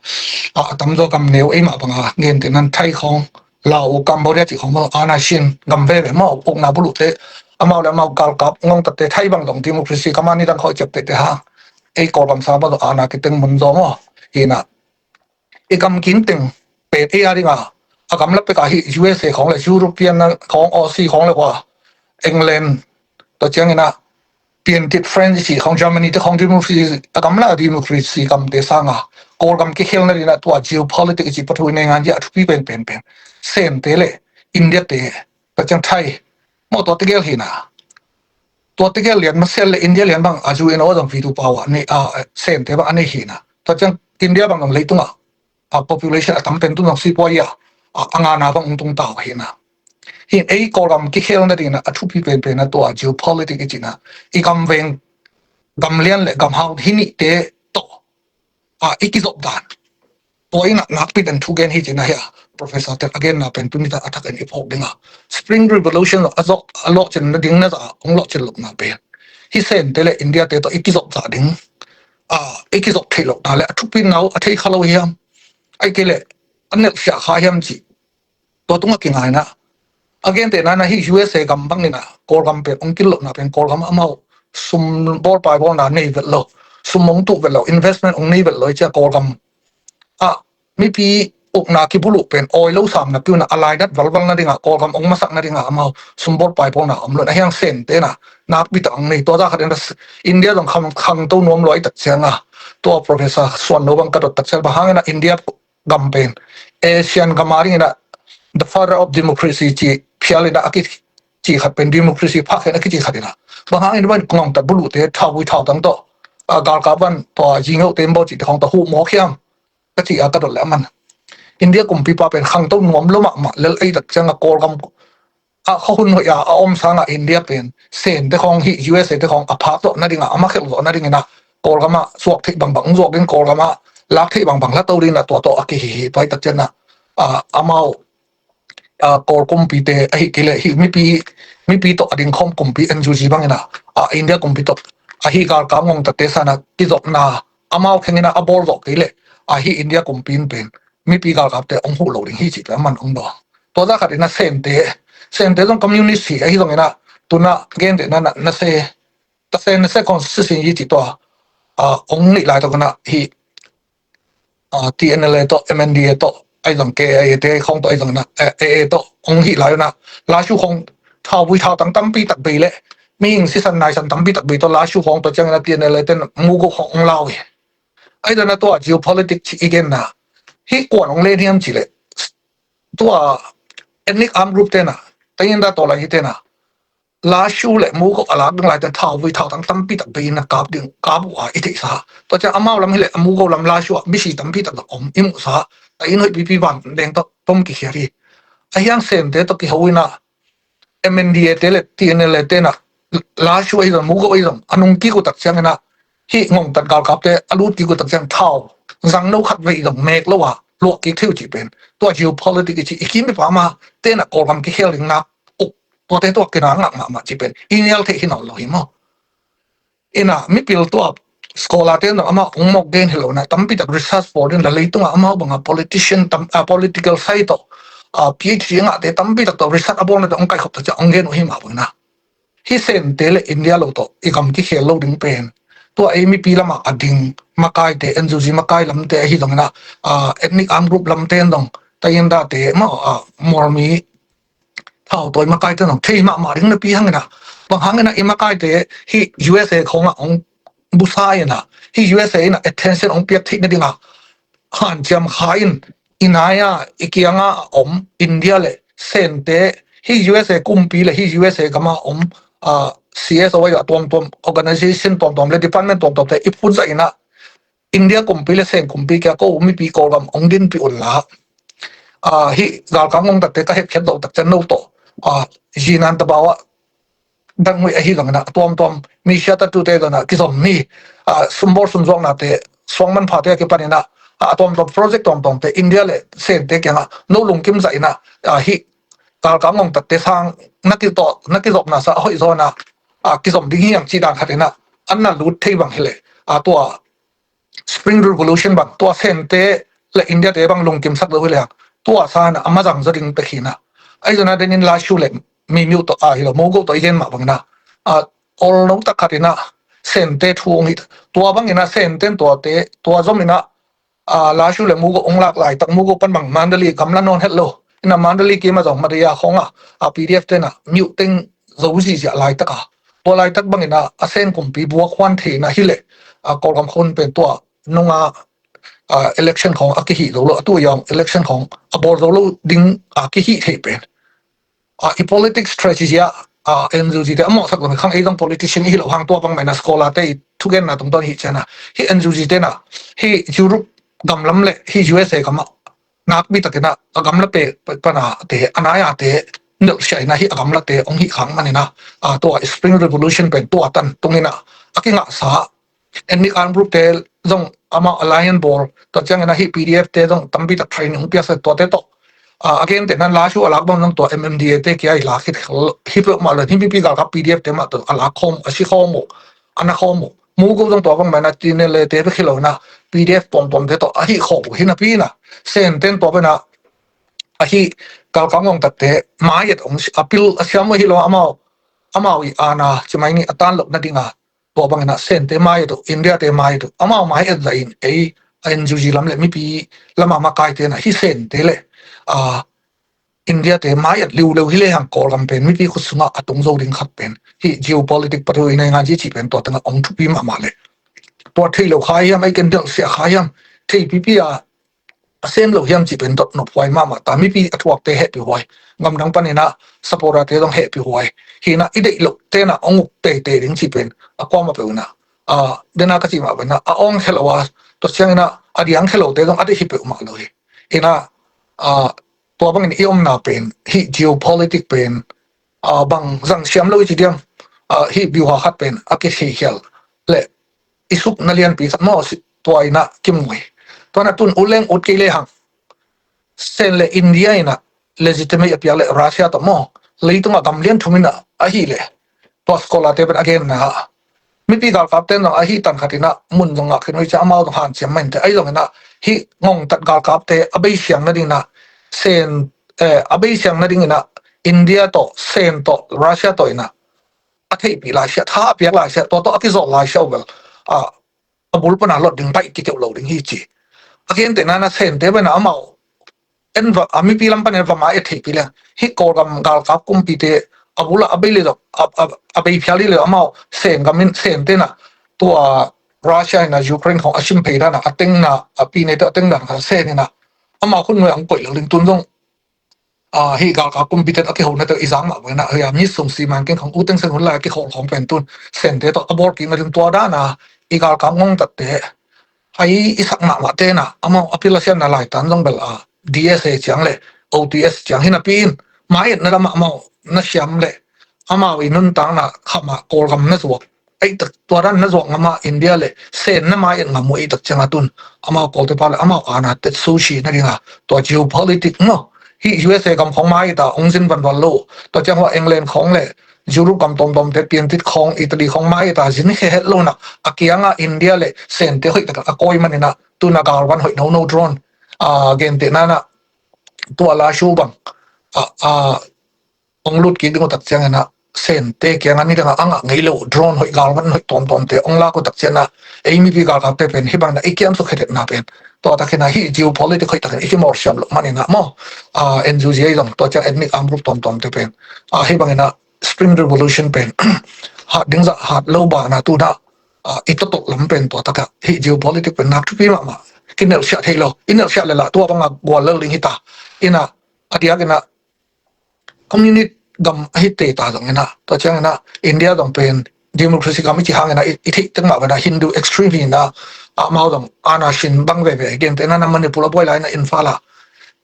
a tamzaw gam neu ei mah banga gente nan Thai khawng Lao Cambodia cih khawng bang ana Shin gam veve maw ukna buluhte amau le amau galkap ngongtatte Thai bang zong democracy kama nidang khawh ciaptehte ha ei Kawlgam sa bang zong ana kiteng mun zaw maw hi na i gam kinteng pen ei a dinga a gamla peka hi USA khawng le European khawng Aussie khawng le hua England tua ciangin a piantit France i cih khawng Germany te khawng democracy a gamla democracy gamte sanga Kawlgam kikhelna dina tua geopolitics i cih pathu i nei ngan hi a thupi pen pen pen Sente le India te tua ciang Thai maw tua tegel hi na tua tegel lian masel le India lian bang a UN aw zong vitu pau a nei a Sente bang a nei hi na tua ciang India bang zong leitungah a population a tam pen tun zong sipuai a a ngana bang ung tung tau hi na hin ei Kawlgam kikhelna dina a thupi pen pen a tua geopolitics i cihna i gam veng gam lian le gam hau hi nihte tawh a i kizop dan tua in a nakpi den thu gen hi cihna hi a professor tek a genna pen tuni ta a thak en i phawk dinga Spring Revolution a zok a lawhcin na ding na za ong lawhcin lohna pen hi Sente le India te tawh i kizop za ding a i kizop theih lohna le a thupi nau a thei kha lo hiam ai kei le a nelhsiah kha hiam cih tua tungah kingaina a gentehna na hi USA gam bangin a Kawlgam pen ong kil lohna pen Kawlgam amau sum bawlpai bawlna nei vet lo sum ong tuh vet lo investment ong nei vet lo i cia Kawlgam a mipi ukna kibuluh pen awi lo sam na piuna a lainat valval na dinga Kawlgam ong masak na dinga amau sum bawlpai bawlna om lo na hiang Sente na nakpi tak ong nei tua za khat in India zong khang khangto nuam lo ai tak cianga tua professor suan lo bang ka dot tak ciang bang hangin a India gam pen ASEAN gam a dingin a the father of democracy ci phial in a a kici khat pen democracy phak hen a kici khat in a bang hangin van kongtak buluhte thauvui thautang tawh a galkap van tua zingeuhte in bawl cihte khawng tawh huh mawk hiam ka ci a ka dot le a man India kumpipa pen khangto nuam lo mahmah lel ei tak cianga Kawlgam a khuahun hoih a a om sanga India pen Sente khawng hi USA te khawng a phak zawh nadinga a makhelh zawh nadingin a Kawlgam a suak theih bangbang ong zuak ding Kawlgam a lak theih bangbang la to dingin a tua tawh a kihi hi tua hi tak ciangin a amau a Kawl kumpite ahi kei le hi mipi mipi tawh a dingkhawm kumpi NUG bangin a a India kumpi tawh ahi galkap ngongtatte sana kizopna amau khengin a a bawl zawh kei le ahi India kumpi in pen mipi galkapte ong huh lo ding hi cih pen a man ong daw tua za khat in a Sente Sente zong communist hi ahi zongin a tuna gentehna na na se ta se na se constitution hi cih tua a ong nih lai tawh kana hi a TNLA tawh MNDA tawh ahi zong KIA te khawng tawh ahi zongin a AA tawh ong hih lai una lashu khawng thauvui thautang tampi tak bei le mihing sisan naisan tampi tak bei tawh lashu khawng tawh ciangin a TNLA ten mugo khawng ong lau hi ahi zongin a tua geopolitics cih i genna hi kuan ong len hiam cih le tua ethnic armed group tena tainda tawlai hi tena lashu le mugo a lak ding lai ten thauvui thautang tampi tak bei in a kap ding kap uh a i theihsa tua ciang amau lam hi le a mugo lam lashu ah misi tampi tak om i muhsa ta in hoih pipi van deng tawh tom kikhiat hi. Ahiang Sente tawh kiho inah M N D A te le T N L A te inah Lashu ahi zong, Mugo ahi zong a nung kik uh tak cianginah hih ngongtat galkapte a lut kik uh tak ciang thau zangno khat vei zong mek lo a luah kik thei uh cih pen tua geopolitic i cih i kim i pam a tenah Kawlgam kikhel ding nak uk tuate tua kina ngak mahmah cih pen i nial theih hi nawn lo hi maw? Inah mipil tua scholar te zong amah hong mawk gen hi lo inah tampi tak research pawl in la leitungah amau banga politician tam, a political side tawh a P H D ngahte tampi tak tawh research a bawlna tawh hong kaikhop tak ciang hong gen uh hi mah bang inah hih Sente le India lo tawh i gam kikhel lo ding pen tua ei mipi lamah a ding makaite, N U G makai lamte ahi zong inah a ethnic armed group lamte zong Tayinda te maw, a Mawlmi thautawi makaite zong thei mahmah ding napi hang inah bang hang inah i makaite hih U S A khawngah hong busa inah hih U S A inah attention hong piak theih nadingah hanciam kha in i nai-a i kianga a om India le Sente hih U S A kumpi le hih U S A gama om a C S O a tuamtuam organization tuamtuam le department tuamtuamte i phut zah inah India kumpi le Sen kumpi kia ko mipi Kawlgam hong dinpih unla. A, hih galkap ngongtatte ka hepkhiat loh tak ciang no tawh a, zinan tabau ah dangmui ahi zong inah a tuamtuam mi siatatute zong inah kizom mi a, sumbawl sumzuaknate suang manphate a kipan inah a, a tuamtuam project tuamtuamte India le Sente kiangah no lungkim zah inah a, hih galkap ngongtatte sang na kitawh na kizopna sa a hoih zaw inah a, kizom ding hiang cih dan khat inah an na lut thei bang hileh a, tua Spring Revolution bang tua Sente le India te bang lungkimsak lo hi lehang tua sa inah a mazang zaw ding pek hi inah. Ahi zong inah denin Lashu le Mimiu tawh a hi lo Mugo tawh i gen mah bang inah a, olno tak khat inah Sente thu hong hi tua bang inah Sente in tuate tua zom inah a, Lashu le Mugo hong lak laitak Mugo pan bang Mandalay gamla nawn het lo inah Mandalay kim a zong Madaya khawngah a P D F te inah miuh teng zo zihziah laitak a tua laitak bang inah a Sen kumpi buak huan thei inah hileh a, Kawlgam khun pen tua nunga a, election khawng a kihih zo lo a tu yawng election khawng a bawl zo lo ding a kihih thei pen a, i politics strategy ah a, N U G te a mawhsak lo hi khang ei zong politician i hi lo hang tua bang mah inah scholar te i thugenna tungtawn hi cianah hih N U G te inah hih Europe gamlam le hih U S A gamah nakpi tak inah a gamla pe pana te a nai-a te nelhsiah inah hih a gamlate hong hih khang man inah a, tua Spring Revolution pen tua tan tung inah a kingahsa ethnic armed group te zong amau alliance bawl tua ciangin ahi P D F te zong tampi tak training hong piaksak tuate tawh a, a gente nan Lashu a lak bang zong tua M M D A te kia i lak hi peuhmah lo hi mipi galkap P D F te mah tawh a lak khawm uh a si khawm uh a na khawm uh Mugo zong tua bang mah na T N L A te bek hi lo na P D F tuamtuam te tawh ahi khawm uh hi napi na Sen ten tua bena ahi galkap ngongtatte mai et hong a pil a siam uh hi lo amau amau i ana cimai ni a tan loh nadinga tua bangin ah Sente mai et uh, India te mai et uh, amau mai et zahin ei a N U G lam le mipi lama makaite na hi Sente le a India te mai et liuleu hi le hang Kawlgam pen mipi khut sungah a tung zo ding khat pen hi geopolitic patu i nei ngan ci ci pen tua tengah ong thupi mahmah le tua thei lo kha hiam ei ken delh sia kha hiam thei pipi a a sem lo hiam cih pen dot nop huai mahmah ta mipi a thuakte hehpih huai gamdang paninah supporter te zong hehpih huai hinah i deih loh tenah hong uk teitei ding cih pen a kuamah peuh inah a dena ka cih mah penah a awng khe lo a tua sianginah a diang khe lote zong a deih hi peuhmah lo hi hinah a tua bangin i omna pen hih geopolitic pen a bang zang siam lo i ci diam a hih biuha khat pen a kitheikhial le i sukna lianpi khat maw tua inah kimui tuanah tun uleng ut kei le hang Sen le India inah legitimate a piak le Russia tawh maw leitungah gam lian thum inah ahi le tua scholar te pen a genna mipi galkap ten zong ahi tan khat inah mun zong ngah khin ui cia amau zong hanciam mah inte ahi zong inah hih ngongtat galkap te a beisiang nading inah Sen a beisiang nading inah India tawh Sen tawh Russia tawh inah a theihpih laisiah tha a piak laisiah tua tawh a kizawh laisiah uh bel a a bul pana lot ding baih kikeuh lo ding hi ci a kente nana Sente bena amau en va a mipi lam panin va ma et theihpih le hih Kawlgam galkap kumpite a bula a bei le zok a bei phial le amau Sen gamin Sente na tua Russia ina Ukraine khong a sim phei dana a tengna a pi neite a teng dan kha Sen ina amau khun nuai ang koih lo ding tun zong a hih galkap kumpite a kihona te i zang mah bangina hei a mi sung si man keng khong u teng sen hun lai a kikhol khong pen tun Sente tawh a bawl kik na ding tua dana i galkap ngongtatte hai i sak mahmah tena amau a pil a sianna laitan zong bel a D S A ciang le O T S ciang hi napi in, mai-etna lamah amau na siam leh amau i nuntakna khamah Kawlgam na zuak, ei tak tua dan na zuak ngam a, India le Sen na mai-et ngam uh ei tak cianga tun amau Kawlte pa le amau ana tetsushi na dinga tua geopolitic maw, hih U S A gam khawng mai-et a hong zin vanvan lo, tua ciang hua England khawng le Europe gam tawmtawmte, piantit khawng, Italy khawng mai-et a zin khe het lo na, a kianga India le Sente hoih tak a kawi maninah tuna galvan hoih nono drone a gentehna na tua la shu bang a, a, hong lut kik ding uh tak ciangin ah Sente kiangah nidangah a ngah ngei lo drone hoih galvan hoih tawmtawmte hong lak uh tak ciangin ah ei mipi galkapte pen hih bangin ah i kiamsuk hetetna pen tua takin ah hih geopolitic hoih takin i kimawr siam loh manin ah maw, a, N U G ei zong tua ciang ethnic armed group tawmtawmte pen, a, hih bangin ah Spring Revolution pen hat ding zah hat lo banah tunah, a, i totop lam pen tua takah hih geopolitic pen nak thupi mahmah. Kinelhsiah thei lo, i nelhsiah le lah tua bangah gual lel ding hita. Inah a diakinah communist gam ahi teta zong inah tua cianginah India zong pen democracy gam i ci hanginah i, i theih tek mah banah Hindu extreme hinah amau zong ana sin bang veve, gentehna na Manipur a buai lai inah Imphal ah,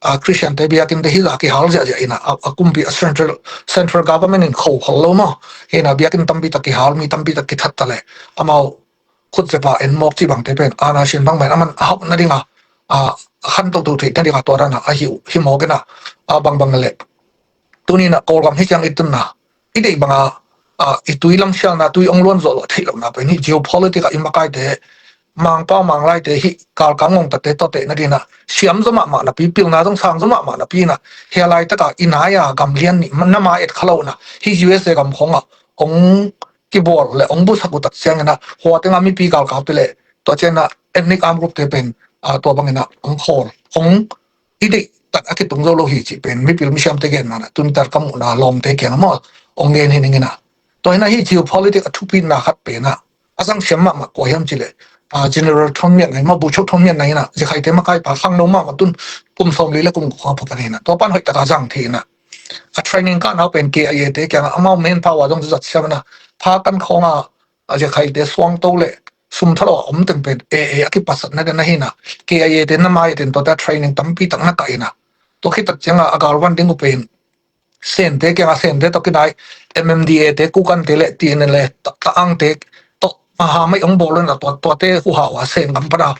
a, Christian te biakinn te hi zah kihal ziahziah inah a, a kumpi a central, central government in kho khol lo maw. Hinah biakinn tampi tak kihal, mi tampi tak kithat ta leh amau khut zepa en mawk ci bangte pen ana sin bang pen aman a hauh nadinga, a, a khantoto theih nadinga tua dana a hi uh hi mawk inah, a, bangbang le. Tuninah Kawlgam hi ciang i tunna i deih banga, a, i tui lamsialna, tui ong luan zawh loh theih lohna pen hih geopolitic ah i makaite Mangpau Manglaite hih kalkang ngongtate tawteh nadinah siam zaw mahmah napi, pilna zong sang zaw mahmah napi inah hia laitaka i nai-a gam lian nih na mai-et kha lo inah hih U S A gam khawngah ong kibual le ong busak uh tak cianginah hua tengah mipi galkapte le tua cianginah ethnic armed group te pen, a, tua banginah ong khawl, ong i deih tak a kitung zo lo hi cih pen mipil misiamte gen manah tunitar ka muhna lawmte kiangah maw ong gen hi ninginah. Tua hinah hih geopolitic a thupitna khat penah a zang siam mahmah kua hiam cileh, a, General Thon Myat Naing maw, Buchok Thon Myat Naing inah Zakhaite makaipa khangno mahmah tun kum sawmli le kum kua pha pan hinah tua pan hoih taka zang thei inah a training kahna pen K I A te kiangah amau manpower zong zat siam inah pha kan khawngah a Zakhaite suangto le sum thalo a om teng pen A A a kipasatna den ahi inah K I A te na mai ten tuate training tampi tak na kah inah tua khit tak ciangah a galvan ding uh pen Sente kiangah Sente tawh kinai M M D A te, Kokante le T N L A ta, ta angte tawh maha mai ong bawl inah tua, tuate huhau a Sen gam pana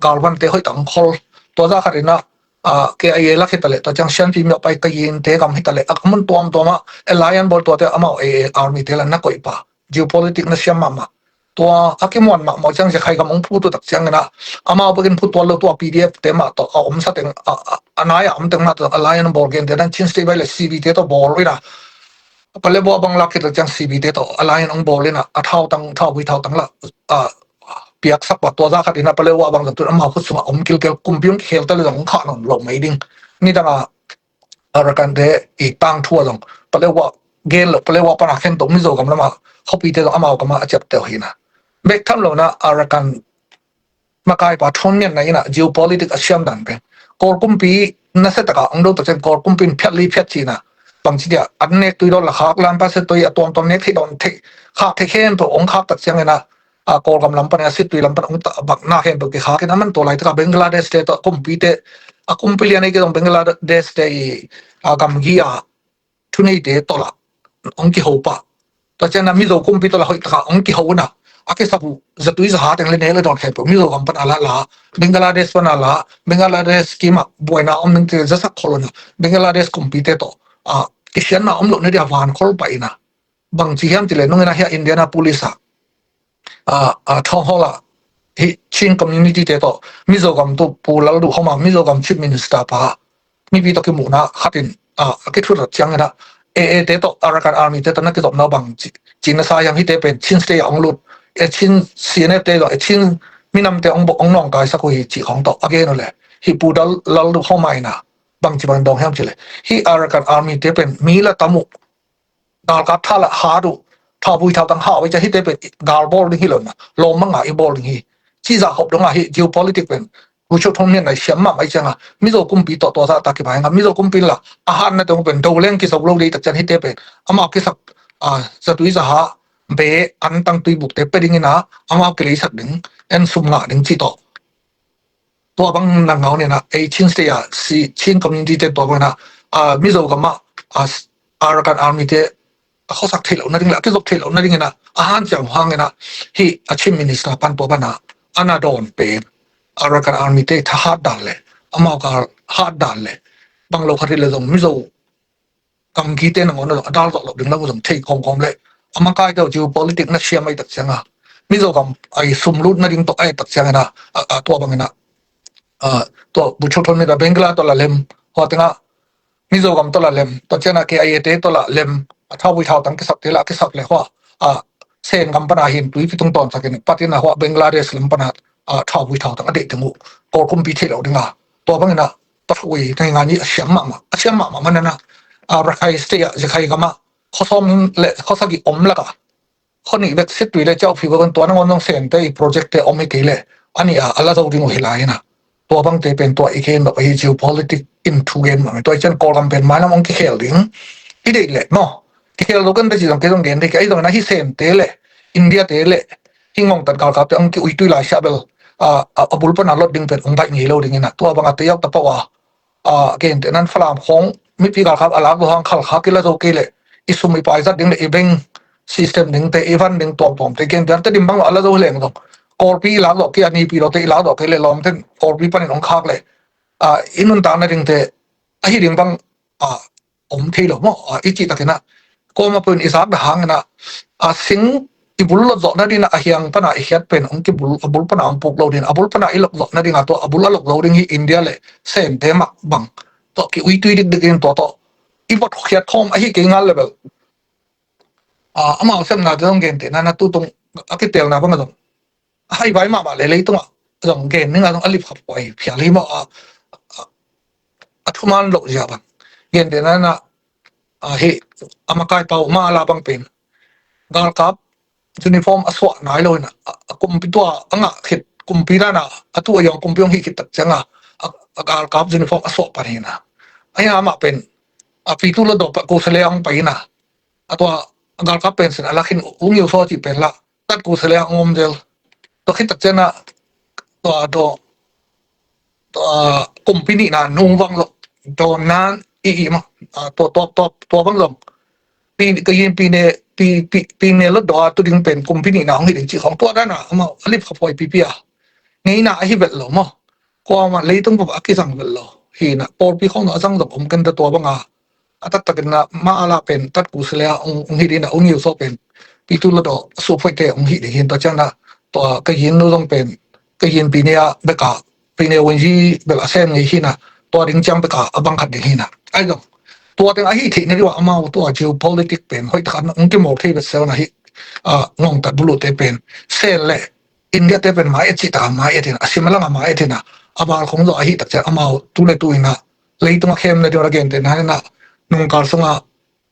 galvante hoih tak ong khol. Tua zah khat inah, a, K I A lak hitaleh tua ciang Sianpi miah pai Kayinte gam hitaleh a mun tuamtuamah alliance bawl tuate amau A A army te la na koih pa. Geopolitic na siam mahmah. Tua a kimuan mahmah ciang Zakhaigam ong phut uh tak cianginah amau bekin phut tuan lo tua P D F te mah tawh a omsa teng, a, a, a nai-a om teng mah tawh alliance bawl gente dan Chin State vai le C B te tawh bawl inah Paletwa bang lak khit tak ciang C B te tawh alliance ong bawl inah a thautang, thaupui thautang lah, a, piaksak pah tua zah khat inah Paletwa bang zong tun amau khut sungah om kilkel, kumpi ong kikhel ta le zong ong khah nawn lo mai ding. Nidangah Arakan te i tangthu a zong Paletwa gen lo, Paletwa pana khen tawh Mizo gam lamah khuapite zong amau kamah a ciapteh uh hinah. Bek tham lo inah Arakan makaipa Thon Myat Naing inah geopolitic a siam dan pen Kawl kumpi nasia taka ong do tak ciang Kawl kumpi in phiat li phiat ci inah bangci dia an nek tui dawn la khak lam pa se tui a tuamtuam nek theih dawn theih khak theih khempeuh ong khak tak cianginah a, Kawlgam lam pan a, Sittwe lam pan ong ta bak na khempeuh kikhak in, aman tua laitaka Bangladesh te tawh a kumpi te, a kumpi lian ei kei zong Bangladesh te i, a, gamgi a thuneite tawh lah ong kiho pah. Tua ciangin a Mizo kumpi tawh lah hoih taka ong kiho in a, a kisap uh zatui zaha teng le nek le dawn khempeuh Mizo gam pan a lah la, Bangladesh pan a lah, Bangladesh kimah buaina om ding te zasak khol un a, Bangladesh kumpi te tawh, a, kisianna om loh na dia van khol pah in a, bangci hiam cih leh nungin a hia Indianapolis ah, a, a, town hall ah hih Chin community te tawh Mizo gam tu Pu Lalduhoma, Mizo gam Chief Minister pa, mipi tawh kimuhna khatin, a, a kithut ciangin a, A A te tawh, Arakan Army te tawh na kizopna bang ci, cihna sa hiam, hihte pen Chin State ah hong lut, e Chin C N F te tawh, e Chin minamte hong bok hong nawngkaisak uh hi cih khawng tawh a gen uh leh, hih Pu Dal, Lalduhoma in a bangci bang dawng hiam cih leh, hih Arakan Army te pen mi la tam uh, galkap tha lah hat uh, thaupui thautang hau uh hi ciah, hihte pen gal bawl ding hi lo in a, lawm manga i bawl ding hi. Cih zah khop dong a hih geopolitic pen Pu Chok Thon Myat Naing siam mahmah ahih ciang a, Mizo kumpi tawh tua zah tak kibai ing a, Mizo kumpi in lah a hatna teng pen do leng kizo lo ding tak ciang hihte pen amau kisap, a, zatui zaha, be, antang, tuibukte pia ding in a, amau kileisak ding, en sum ngah ding cih tawh Tua bang na ngau nena ei Chin State a si Chin community te tua bang na, a, Mizo gam a, a, Arakan Army te a khuasak theih loh nading le a kizop theih loh nading ina a hanciam hang ina hi a Chin Minister pan tua bana ana dawn pen Arakan Army te thahat dan le amau kal hat dan le bang lo khat hi le zong Mizo gamgi te nangawn a dal zawh loh ding lo zong thei khawmkhawm le a makai deuh geopolitic na siam ai tak cianga Mizo gam ai sum lut nading tawh ai tak ciangina a, a tua bangina a, tua buchuk thon mi da Bengla tawh la lem hua tenga Mizo gam tawh la lem tua ciana K I A te tawh la lem a thauvui thautang kisap te la kisap le hua a Sen gam pana hin tuipi tung tawn sakin patina hua Bangladesh lam pana a thauvui thautang a deih teng uh Kawl kumpi theih lo dinga tua bangina pathui nei ngani a siam mahmah a siam mahmah manana a Rakhine State a Rakhine gama khosawm le khosagi om laka khoni bek sit tui le chau phi bakan tua nangawn nong Sen te i project te om hi kei le ani a ala zo ding uh hi lai ina tua bang te pen tua i gen lo hi geopolitic in thu gen mah tua i chan Kawl gam pen mailam ong kikhel ding i deih le maw kikhel lo kan da ci zong ke zong gen dei ke ai zong na hi Sen te le India te le hi ngong tan kal kap te ong ki ui tui lai sia bel a a bul pana lot ding pen ong baih ngei lo ding ina tua bang a te yak ta pau a a, gentehnan Falam khawng mipi galkap a lak lo hang khalkha kila zo kei le i sum i pai zat ding le i bank system ding te i van ding tuamtuam te gentehnan Tedim bang lo a la zo hi leng zong Kawlpi i lak zawh kei a nipi lo te i lak zawh kei le lawmten Kawlpi panin hong khak le a, i nuntakna ding te ahi ding bang a, om thei lo maw a, i cih takin a kuama pawhin i zak dah hangin a, a sing i bul lot zawh nadin a hiang pana i khiat pen ong ki bul a bul pana ong puk lo din a bul pana i lok zawh nadin a tua a bul a lok zo ding hi India le Sen te mah bang tua ki ui tui dik dik in tua tawh i vot khiat khawm ahi kei ngal level a amau semna te zong gen te na na tu tung a kitelna bang a zong a hai vai mahmah le leitungah zong gen ninga zong a lip khap huai phial hi maw a a thuman loh zia bang gen te na na a, hi a makai pau ma la bang pen galkap uniform a suah nai lo ina a kumpi tua a ngah khit kumpi dana a tu a yong kumpi ong hi khit tak cianga a galkap uniform a suah pan hina a hi amah pen a pitu lo do pa ko sele ong pai ina a tua a galkap pen sin a lakhin ung iu so ci pen la tat ko sele ong om del to khit tak cianga tua do tua company na nung vang lo tua nan i i ma tua tua tua tua vang lo pi ka yin pi ne pi pi pi ne lo do a tu ding pen company na hong hi ding ci khong tua dana ma alip kha poi pi pi a ngei na a hi vet lo mo ko ma leitung ba a ki zang vet lo hi na por pi khong na zang zong om kan da tua vang a a taktakin na ma a la pen tat ku sele a ong hi ding na ong iu so pen pi tu lo do su phoi te ong hi ding hin ta chang na tua ka yin lo zong pen ka yin pi ne a beka pi ne wen ji bel a sem ngei hi na tua ding chang beka a bang khat ding hi na ai zong tua teng a hi thei na diwa amau tua geopolitic pen hoi takan ong ki mol thei bet sel na hi a ngong tat bulu te pen sel le India te pen mai a ci ta mai a tin a sim a lang a mai a tin a a bal khong zo a hi tak chang amau tu le tu ina leitung a khem na diwa gen te na na nung kal sunga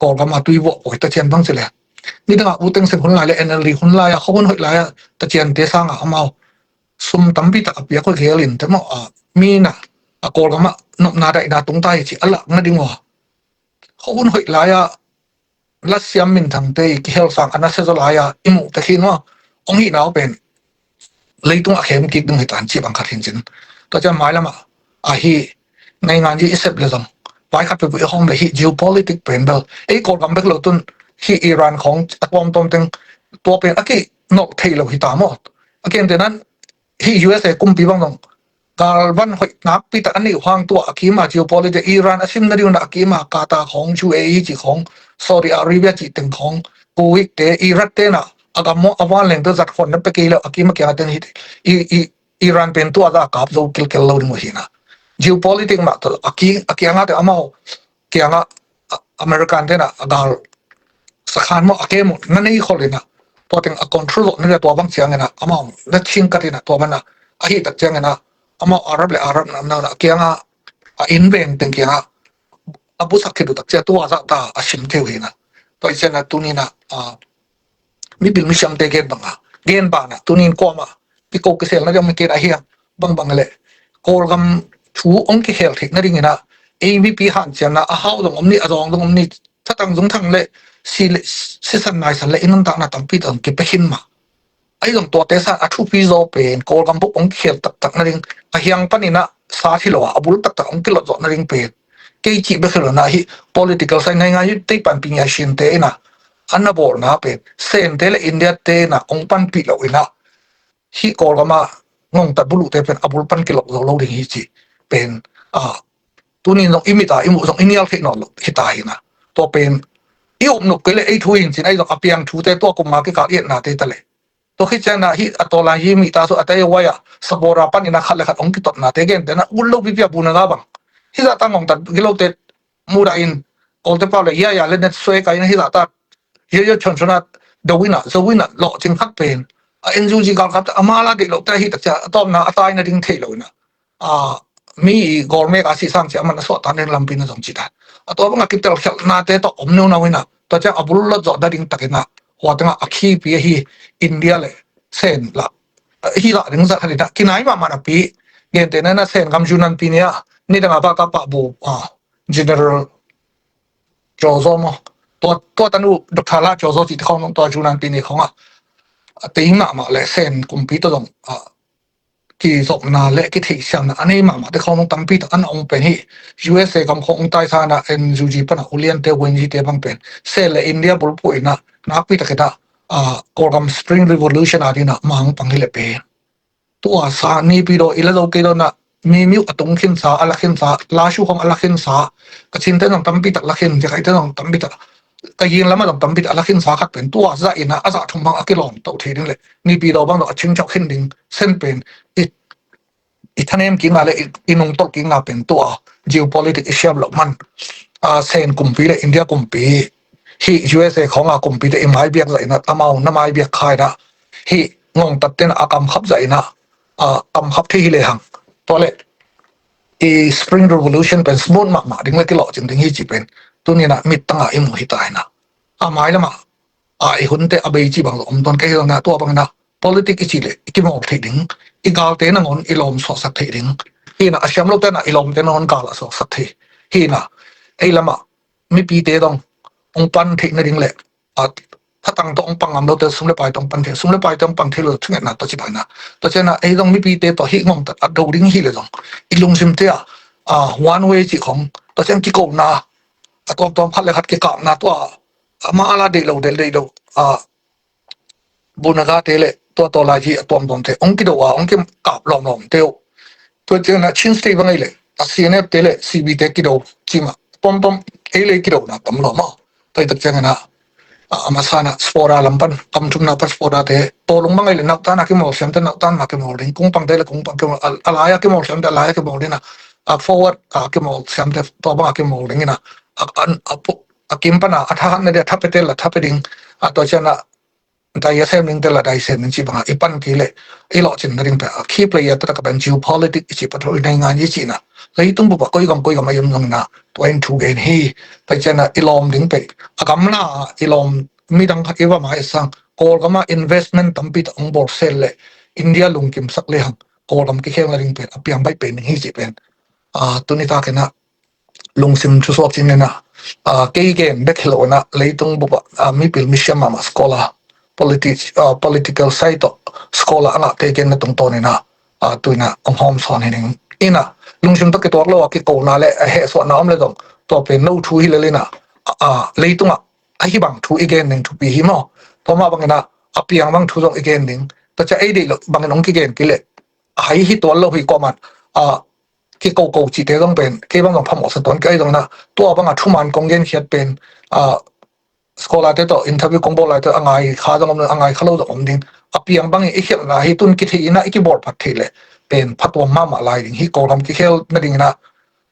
Kawlgam a tui vuah poi ta cian bang ci le nidang a u teng sek hun lai le N L D hun lai a khawhun hoih lai a ta cian te sanga amau sum tampi tak a piak hoih khel in te maw a mi na a Kawlgam a nopna daihna tung ta hi ci a lak na ding ua khawhun hoih lai a lasiam minthang te i kihel sang a na se zo lai a i muh te khin ua ong hi nau pen leitung a khem kik ding hi tan ci bang khat hin cin tua cian mai lama a hi nei ngan ji i sep le zong vai khat pe bu i hong le hi geopolitic pen bel ei Kawlgam bek lo tun hi Iran khong a tuam tuam teng tua pen a ki nolh thei lo hi ta maw a ken te nan hi U S A kumpi bang zong galvan hoih nakpi tak a nih huang tua a kima geopolitic Iran a sim na diu na a kima Qatar khong U A E ci khong Saudi Arabia ci teng khong Kuwait te Iraq te na a gam maw a van leng te zat khon na pe kei lo a kima kiang a teng hi i i Iran pen tua za kap zo kilkel lo ding uh hi na geopolitic mah tawh a ki a kianga te amau kianga American te na a gal sakhan maw a kem uh na nei khol ina tua teng a control zawh na tua bang ciang ina amau na thing kat ina tua bana a hi tak ciang ina amau Arab le Arab na na kianga a in veng teng kianga a busak khit uh tak cia tua za ta a sim theu hi na tua i ciang a tunina a mi bil mi siam te gen banga gen bana tunin koma pi ko kisel na ding mi ken a hiang bang bang le Kawlgam thu ong kihel thei na ding ina ei mipi han cian na a hau dong om ni a dong dong om ni thatang zung thang le si le sisan nai san le inun tak na tampi tang ki pe hin ma Ahi zong tuate san a thupi zaw pen Kawlgam bup hong kikhel taktak nading, a hiang panin ah sa hi lo a, a bul taktak hong kilot zawh nading pen kei cih bek hi lo na hi. Political side, naingan yu tei panpih ngiai sinte in ah a na bawlna pen Sente le India te in ah hong panpih lo in ah hih Kawlgam a ngongtat buluhte pen a bul pan kilok zo lo ding hi cih pen, a, tuni zong i mit a i muh zong i nial theih nawn lo hi ta hi na. Tua pen i upnop kei le ei thu hin cin, ahi zong a piang thute tua kum nga kikal i etnate ta le. Tua khit ciang na hih a tawlai hi mi ta su a tei wai a sabora pan in a khat le khat hong kitotnate gente na ut lo pipi a bu na ga bang. Hih zah ta ngongtat gilote mudah in, Kawlte pau le ya ya le net suai kai na hih zah ta, ya ya chon chon a do in a, zo in a, lawh cing khat pen a N U G galkap ta a mala deih lo ta hi tak cia a tawpna a tai nading thei lo in a, a, mi i gawlmek a sih sang cia a man a suahtan ding lampi na zong ci ta. A tua bang a kitel khialhnate tawh om neu nau in a, tua ciang a bul lot zawh nading tak in a, hua teng a a khipi ahi India le Sen la, a, hi la ding zat khat in a, kinai mahmah napi, gente na na Sen gam Yunnan pi ni a, ni dang a va ka pah bu, a, General Jozo maw? Tua, tua tanu Doctor La Jozo cih te khawng tua Yunnan pi ni khawng a, a teing mahmah le Sen kumpi tawh zong, a, kizopna le kitheihsiamna a nei mahmah te khawng tampi tak an a ong pen hi. U S A gam khawng ong taisa na N U G pan a uliante, Wenji te bang pen Sen le India bulphuh in a nakpi tak in a, a, Kawlgam Spring Revolution a ding a mang pang hi le pen. Tua sa Naypyidaw i la zo kei dawn ah, mi miuh a tung khinsa, a la khinsa, Lashu khawng a la khinsa, Kachin te zong tampi tak la khin, Jakai te zong tampi tak, Kayin lam a zong tampi tak a la khinsa khat pen tua zah in ah a zah thum bang a kilawm toh thei ding le Naypyidaw bang zong a chingchauh khin ding Sen pen i, i thanem kikna le i, i nungtolh kikna pen tua geopolitics i siam loh man, a, Sen kumpi le India kumpi hi, U S A khawng a kumpi te i mai biak zah in ah amau na mai biak khai dah hih ngongtat ten a kamkhap zah in ah, a, kamkhap thei hi lehang. Tua le i Spring Revolution pen smooth mahmah ding le kilawhcing ding hi ci pen tuni in ah mittang a i muh hi ta in ah. A mai lam ah, a, i hunte a bei ci bang lo om tuan ka hi lo na, tua bang in ah politics i ci le i kimawl theih ding, i galte nangawn i lawm suaksak theih ding. Hi in ah a siam lote in ah i lawmte nangawn gal a suaksak thei. Hi in ah ei lam ah mipite dong ong pan theih nading le, a, thatang tawh ong pang ngam lote sum le pai tawh ong pan thei, sum le pai tawh ong pang thei lo thungetna tawh ci pai na. Tua ciang a ei zong mipite tawh hih ngongtat a do ding hi le zong i lungsimte ah, a, one way cih khawng, tua ciang kikona a tuamtuam khat le khat kikapna tua a ma a la deih lo, deih, deih lo, a, Bunagate le tua tawlai hi a tuamtuamte ong kido a ong kikap lawmlawmte uh. Tua ciang a Chin State bang ei le a C N F te le C B te kido cima pawmpawm ei le kidona tam lawm aw. Tua i tak ciang a, a, a masa in ah Spora lam pan, kam thumna pan Spora te Tawlung bang ei le nauhtan a kimawl siamte nauhtan ma kimawl ding, kungpang te le kungpang kimawl, a, a lai a kimawl siamte a lai a kimawl ding a, a forward a kimawl siamte tua bang a kimawl ding in ah, a, a, a, pu-, a kim pan a, a thahatna ding a thapia te la thapia ding, a tua ciang a dai a sem ding te la dai sem ding ci bang a i pan kei le i lawhcin nading pen a key player te tak a pen geopolitics i ci, patro i naingan i ci in ah leitung bup ah koi gam koi gam a i om zong in ah tua in thu gen hi. Tua ciang a i lawm ding pen a gamla i lawm midang khat i va mai sang Kawlgam ah investment tampi tak ong bawl sel le India lungkimsak lehang Kawlgam kikhel nading pen a piang baih pen ding hi ci pen, a, tuni tak in ah lungsim thusuak cing in ah, a, kei gen bek hi lo in ah leitung bup ah, a, mipil misiam mahmah scholar, politi-, a, political side tawh scholar a ngahte genna tungtawn in ah, a, tu in ah ong hawm sawn hi ning in ah lungsim tawh kituak lo a kikona le a hehsuahna om le zong tua pen no thu hi lel in ah, a, a, leitung ah a hi bang thu i gen ding thupi hi maw? Tua mah bang in ah a piang bang thu zong i gen ding. Tua ciang ei deih lo bang in ong kigen kei le a hai hi tuan lo hi kuaman, a, kikoko cihte zong pen kei bang zong phamawh sa tuan kei zong in ah tua bang a thuman kong genkhiat pen, a, scholar te tawh interview kong bawl lai tawh a ngai kha zong om, a ngai kha lo zong om ding. A piang bang i khialhna hi tun kithei in ah i kibawl phat theih le pen phatuam mahmah lai ding hi. Kawlgam kikhel nading in ah,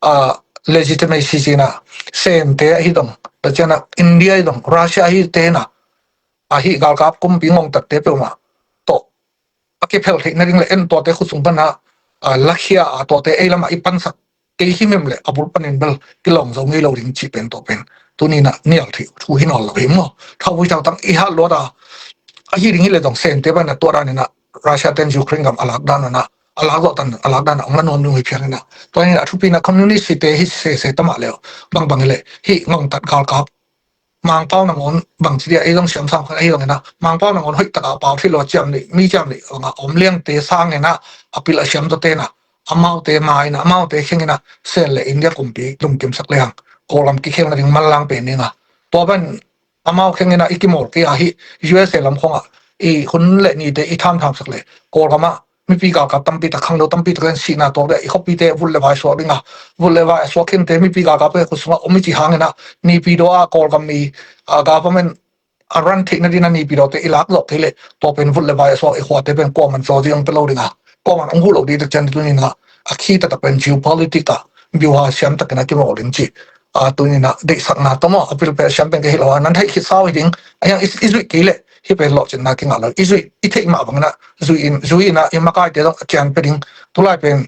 a, legitimacy ci in ah Sente ahi zong, tua ciang a India ahi zong, Russia ahi te in ah, ahi galkap kumpi ngongtatte peuhmah tawh a kiphel theih nading le en tuate khut sung pan a, a, lakhia a tuate ei lam ah i pansak kei himhim le a bul panin bel kilawm zo ngei lo ding cih pen tua pen tuni in ah nial theih thu hi nawn lo hi maw? Thauvui thautang i hat luat a, ahi ding hi le zong Sente bang in ah tua dan in ah Russia ten Ukraine gam a lak dan in ah, a lak zawh tan a lak dan a ong la nuam ding hi phian in ah, tua in ah a thupi in ah communist te hi sese ta mah le bang bang hi le hih ngongtat galkap Mangpau nangawn bangci dia ei zong siam sam khan ahi zongin ah, Mangpau nangawn hoih takah pau thei lo a ciam nih, mi ciam nih bangah om liangte sangin ah, a pil a siam zawte in ah, amaute ma in ah, amaute khengin ah, Sen le India kumpi lungkimsak leng Kawlgam kikhelna ding manlang pen ding a, tua ban amau khengin ah i kimawl kei a, hih U S A lam khongah i hun le nite i thamthamsak le Kawlgamah mipi galkap tampi tak, khangno tampi tak in sihna tuak le i khuapite vut le vai suak ding a, vut le vai a suak khinte mipi galkap khut sungah om i cih hangin ah, Naypyidaw ah Kawlgam mi, ah, government a run theihna dingin ah Naypyidaw te i lak zawh kei leh tua pen vut le vai a suak i khuate pen kuaman sawzi hong pia lo ding a, kuaman hong huh lo ding tak ciang tuni in ah, a khi taktak pen geopolitics ah byuha siam takin ah kimawl ding cih, a, tuni in ah deihsakna tawh maw, a pil pen siam pen ka hi lo a, nan theih khit sau hi ding. A hiang i, i zuih kei leh hih pen lawhcinna kingah lo, i zuih i theih mah bangin ah zui in, zui in ah i makaite zong a cian pia ding. Tulai pen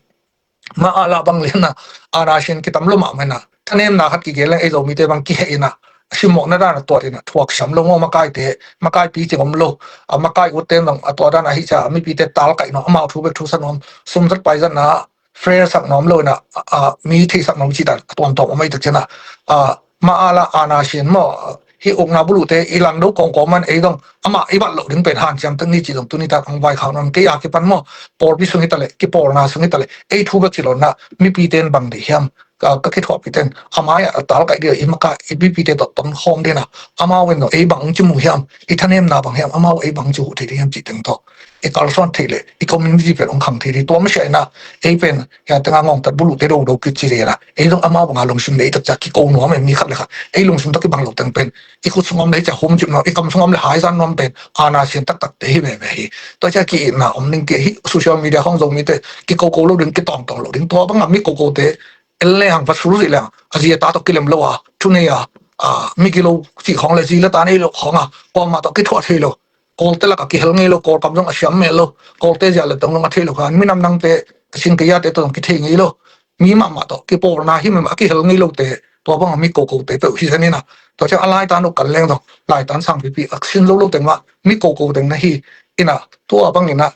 mah a lah bang lian ah, a, na sin kitam lo mah mah in ah, thanemna khat kigen leng ei Zomite bang kiheh in ah, a simmawhna dan a tuat in ah thuak siam lo maw, makaite, makaipi cing om lo, a, makai utte zong a tua dan a hi cia, a mipite talkaih nuam, amau thu bek thu sa nuam, sum zat pai zatna fair sak nuam lo in ah, a, a, mi theisak nuam cih dan a tuamtuam om ahi tak ciang ah, a, mah a lah a na sin maw, hih ukna buluhte i langdo kawngkawng man ei zong amah i bat loh ding pen hanciam tak ni cih zong tuni tak hong vaikhak nuam kei a, kipan maw, pawlpi sung hi ta leh, kipawlna sung hi ta leh, ei thu bek ci lo in ah, mipite in bang deih hiam, ka, ka kithuahpite in a mai-ah a talkaih ding a, i makaih, i mipite tawh tongkhawm ding in ah, amau in zong ei bang hong ci mu hiam, i thanemna bang hiam, amau ei bang hong ci huh thei ding hiam cih teng tawh i kalsuan theih leh i community pen hong khang thei ding. Tua masiah in ah ei pen hia tengah ngawngtat buluhte dodo kit ci ding in ah, ei zong amau banga lungsim le i tak ciang kiko nuam e, mi khat le khat ei lungsim tawh kibang lo teng pen i khut sung om le hi ciang humcip nuam, i kam sung om le haizan nuam pen a na sin taktakte hi veve hi. Tua ciang ki-itna om ding, ki, hih social media khawng Zomite kikoko lo ding, kitawngtawng lo ding. Tua banga mi kokote en leng, va sulzih leng, a zi a ta tawh kilem lo a, thu nei a, a, mi gilo cih khawng le zi le ta nei lo khawng a, kuamah tawh kithuah thei lo. Kawlte lakah kihel ngei lo, Kawlkam zong a siam mel lo, Kawlte zia le tong zong a thei lo khan, minam dangte, Kachin Kayate tawh zong kithei ngei lo. Mi mahmah tawh kipawlna hi mah a kihel ngei lote, tua banga mi kokote peuh hi zen in ah, tua ciang a laitan uh kal leng zong, laitan sangpipi a sin zo lo teng mah mi koko teng na hi in ah, tua bangin ah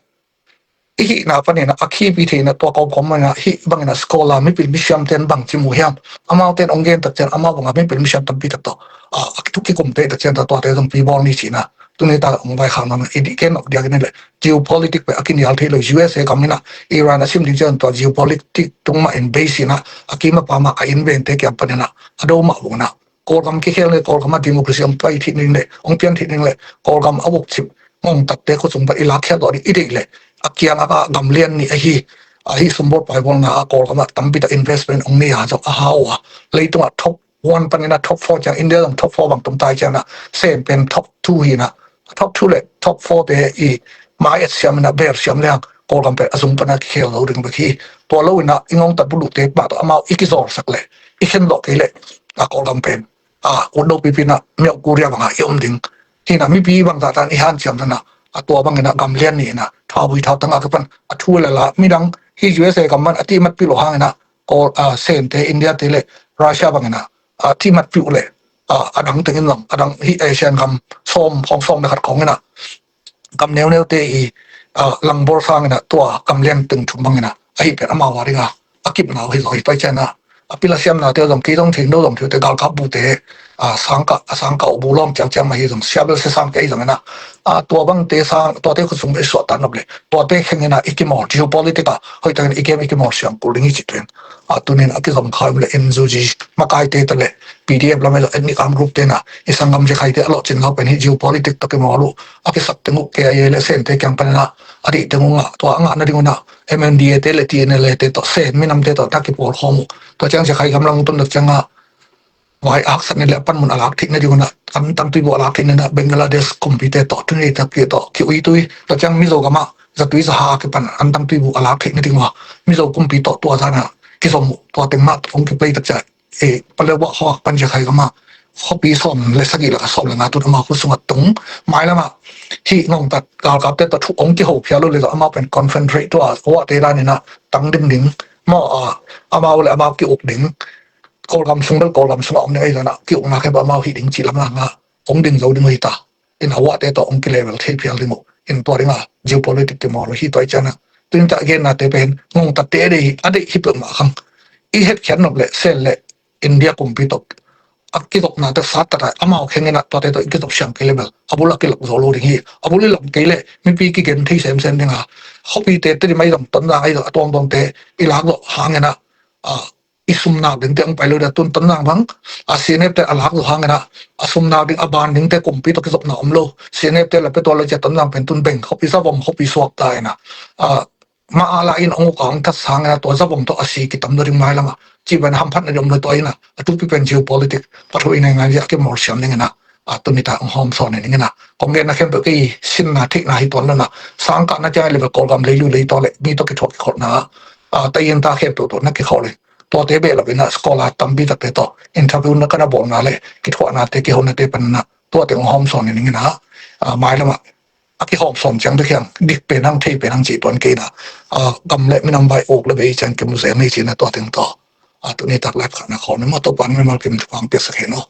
i hihna panin ah a khipi thei in ah, tua kawmkawm in ah hih bangin ah scholar, mipil misiamte in bang ci mu hiam, amaute in hong gen tak ciang amau banga mipil misiam tampi tak tawh, a, a thu kikum thei tak ciang tuate zong pi bawl ni ci in ah, tuni tak hong vaikhak nuam in ah, i dih ken nop diak in leh geopolitics pen a kinial thei lo. U S A gam in ah Iran a sim ding ciang tua geopolitics tung mah in base in ah, a kim a pam ah a invente kiang panin ah a do mah bang in ah, Kawlgam kikhel le, Kawlgam ah democracy hong pai theih ning le, hong pian theih ning le, Kawlgam a vokcip ngongtatte khut sung pan i lakkhiat zawh ding i deih leh, a kiang a gam lian nih ahi, ahi sumbawl paibawlna ah Kawlgam ah tampi tak investment hong nei a, zong a hau a, leitungah top one panin ah top four ciang, India zong top four bang tung tai ciang ah, Sen pen top two hi in ah, top two le top four te i mai et siam in ah, bel siam leng Kawlgam pen a zung pan ah kikhel lo ding bek hi. Tua lo in ah i ngongtat buluhte mah tawh amau i kizawlsak leh, i khen zawh kei leh, a, Kawlgam pen, a, ut lo pipi in ah Myauk Korea bangah i om ding hi in ah, mipi bangzah tan i hanciam in ah, a, tua bangin ah gam lian nih in ah, thauvui thautang a kipan a thu le la, midang hih U S A gam pan a tihmatpih loh hangin ah, Kawl, a, Sente, India te le Russia bangin ah, a, tihmatpih uh leh, a, a dang tengin zong, a dang hih Asian gam sawm khawng, sawm le khat khawng in ah, gam neuneute i, a, langbawl sangin ah tua gam lian teng thum bangin ah, ahi pen amau a ding a, a kipna uh hi zaw hi. Tua ciang ah, a pil a siamnate uh zong, kei zong thei, no zong thei, te galkap bute, a, sangkah, a sangkah uh bu lawm ciangciang mah hi zong, sia bel sia sam kei zongin ah, a, tua bangte sang, tuate khut sung bel i suahtak nop leh, tuate khengin ah i kimawl, geopolitics ah hoihtakin i game i kimawl siang kul ding hi ci tuin. A, tunin a kizom kha uh leh N U G makaite tawh le P D F lam ah zong ethnic armed group te in ah i sanggam Zakhaite a lawhcin ngau pen hi, geopolitics tawh kimawl uh, a kisap teng uh K I A le Sente kiang panin ah a deih teng uh ngah, tua a ngahna ding un ah M N D A te le T N L A te tawh, Sen minamte tawh na kipawl khawm uh. Tua ciang Zakhai gam lam tun tak ciang ah vai a haksat ni le a panmun a lak theihna ding un ah, antang tuibu a lak theihna ding un ah Bangladesh kumpite tawh, tuni tak pi tawh kiuitui. Tua ciang Mizo gam ah zatui zaha a kipan antang tuibu a lak theihna ding un ah Mizo kumpi tawh tua zan ah kizom uh. Tua teng mah hong kiplay tak ciang, e, Paletwa khua pan Zakhai gam ah khuapi sawm le sagih lakah sawm le nga tun amau khut sungah tung. Mailam ah hih ngongtat galkapte tawh thu hong kiho phial uh leh zong amau pen concentrate tua, uahte dan in ah tang ding ding maw, a, amau le amau ki-uk ding. Kawlgam sung bel Kawlgam sungah om ding ahi zongin ah ki-ukna khempeuh amau hih ding cih lam ah hong ding zo ding uh hi ta. In ah uahte tawh hong ki-level thei phial ding uh. In tua ding a geopolitics kimawl uh hi. Tua hi ciang ah, tuin ka gennate pen ngongtatte a deih hi, a deih hi peuhmah kang. I hetkhiat nop leh Sen le India kumpi tawh, a kizopnate sat ta ta, amau kheng in a tuate tawh i kizop siang kei le bel a bul a kilak zo lo ding hi. A bul i lak kei leh mipi kigen thei semsem ding a, khuapite Tedim ahi zong, Tonzang ahi zong, a tuamtuamte i lak zawh hang in a, a, i sumnak dingte hong pai lo ding a, tun Tonzang bang a C N F te a lak zawh hang in a, a sumnak ding, a ban dingte kumpi tawh kizopna om lo. C N F te la pia tuan lo ci a, Tonzang pen tun beng khuapi, zavom khuapi suak ta in a, a, ma a la in hong uk a hong that sang in a, tua zavom tawh a si kitam lo ding mailam ah, ci pen hamphatna ding om lo. Tua in a, a thupi pen geopolitics, pathu i nei ngai a kimawlsiam ding in a, a, tuni tak hong hawm sawn ning in a, kong genna khempeuh kei sinna theihna hi tuan lo in a, sangkahna ciang i le bel Kawlgam leilu lei tawh le mi tawh kithuah kikholhna, a, taiyinta khempeuh tawh na kikholh in, tuate behlap in a, scholar tampi takte tawh interview na ka na bawlna le kithuahnate, kihonate pan in a, tuate hong hawm sawn ning in a, a, mailam ah a kihawm sawn ciang bek hiam, dik pen hang, thei pen hang cih tuan kei in a, a, gam le minam vai uk le bei ciang kimu zel ni ci in a, tua teng tawh, a, tuni tak live khahna khawm in maw, Topa'n mimal kim thupha hong piaksak hen aw.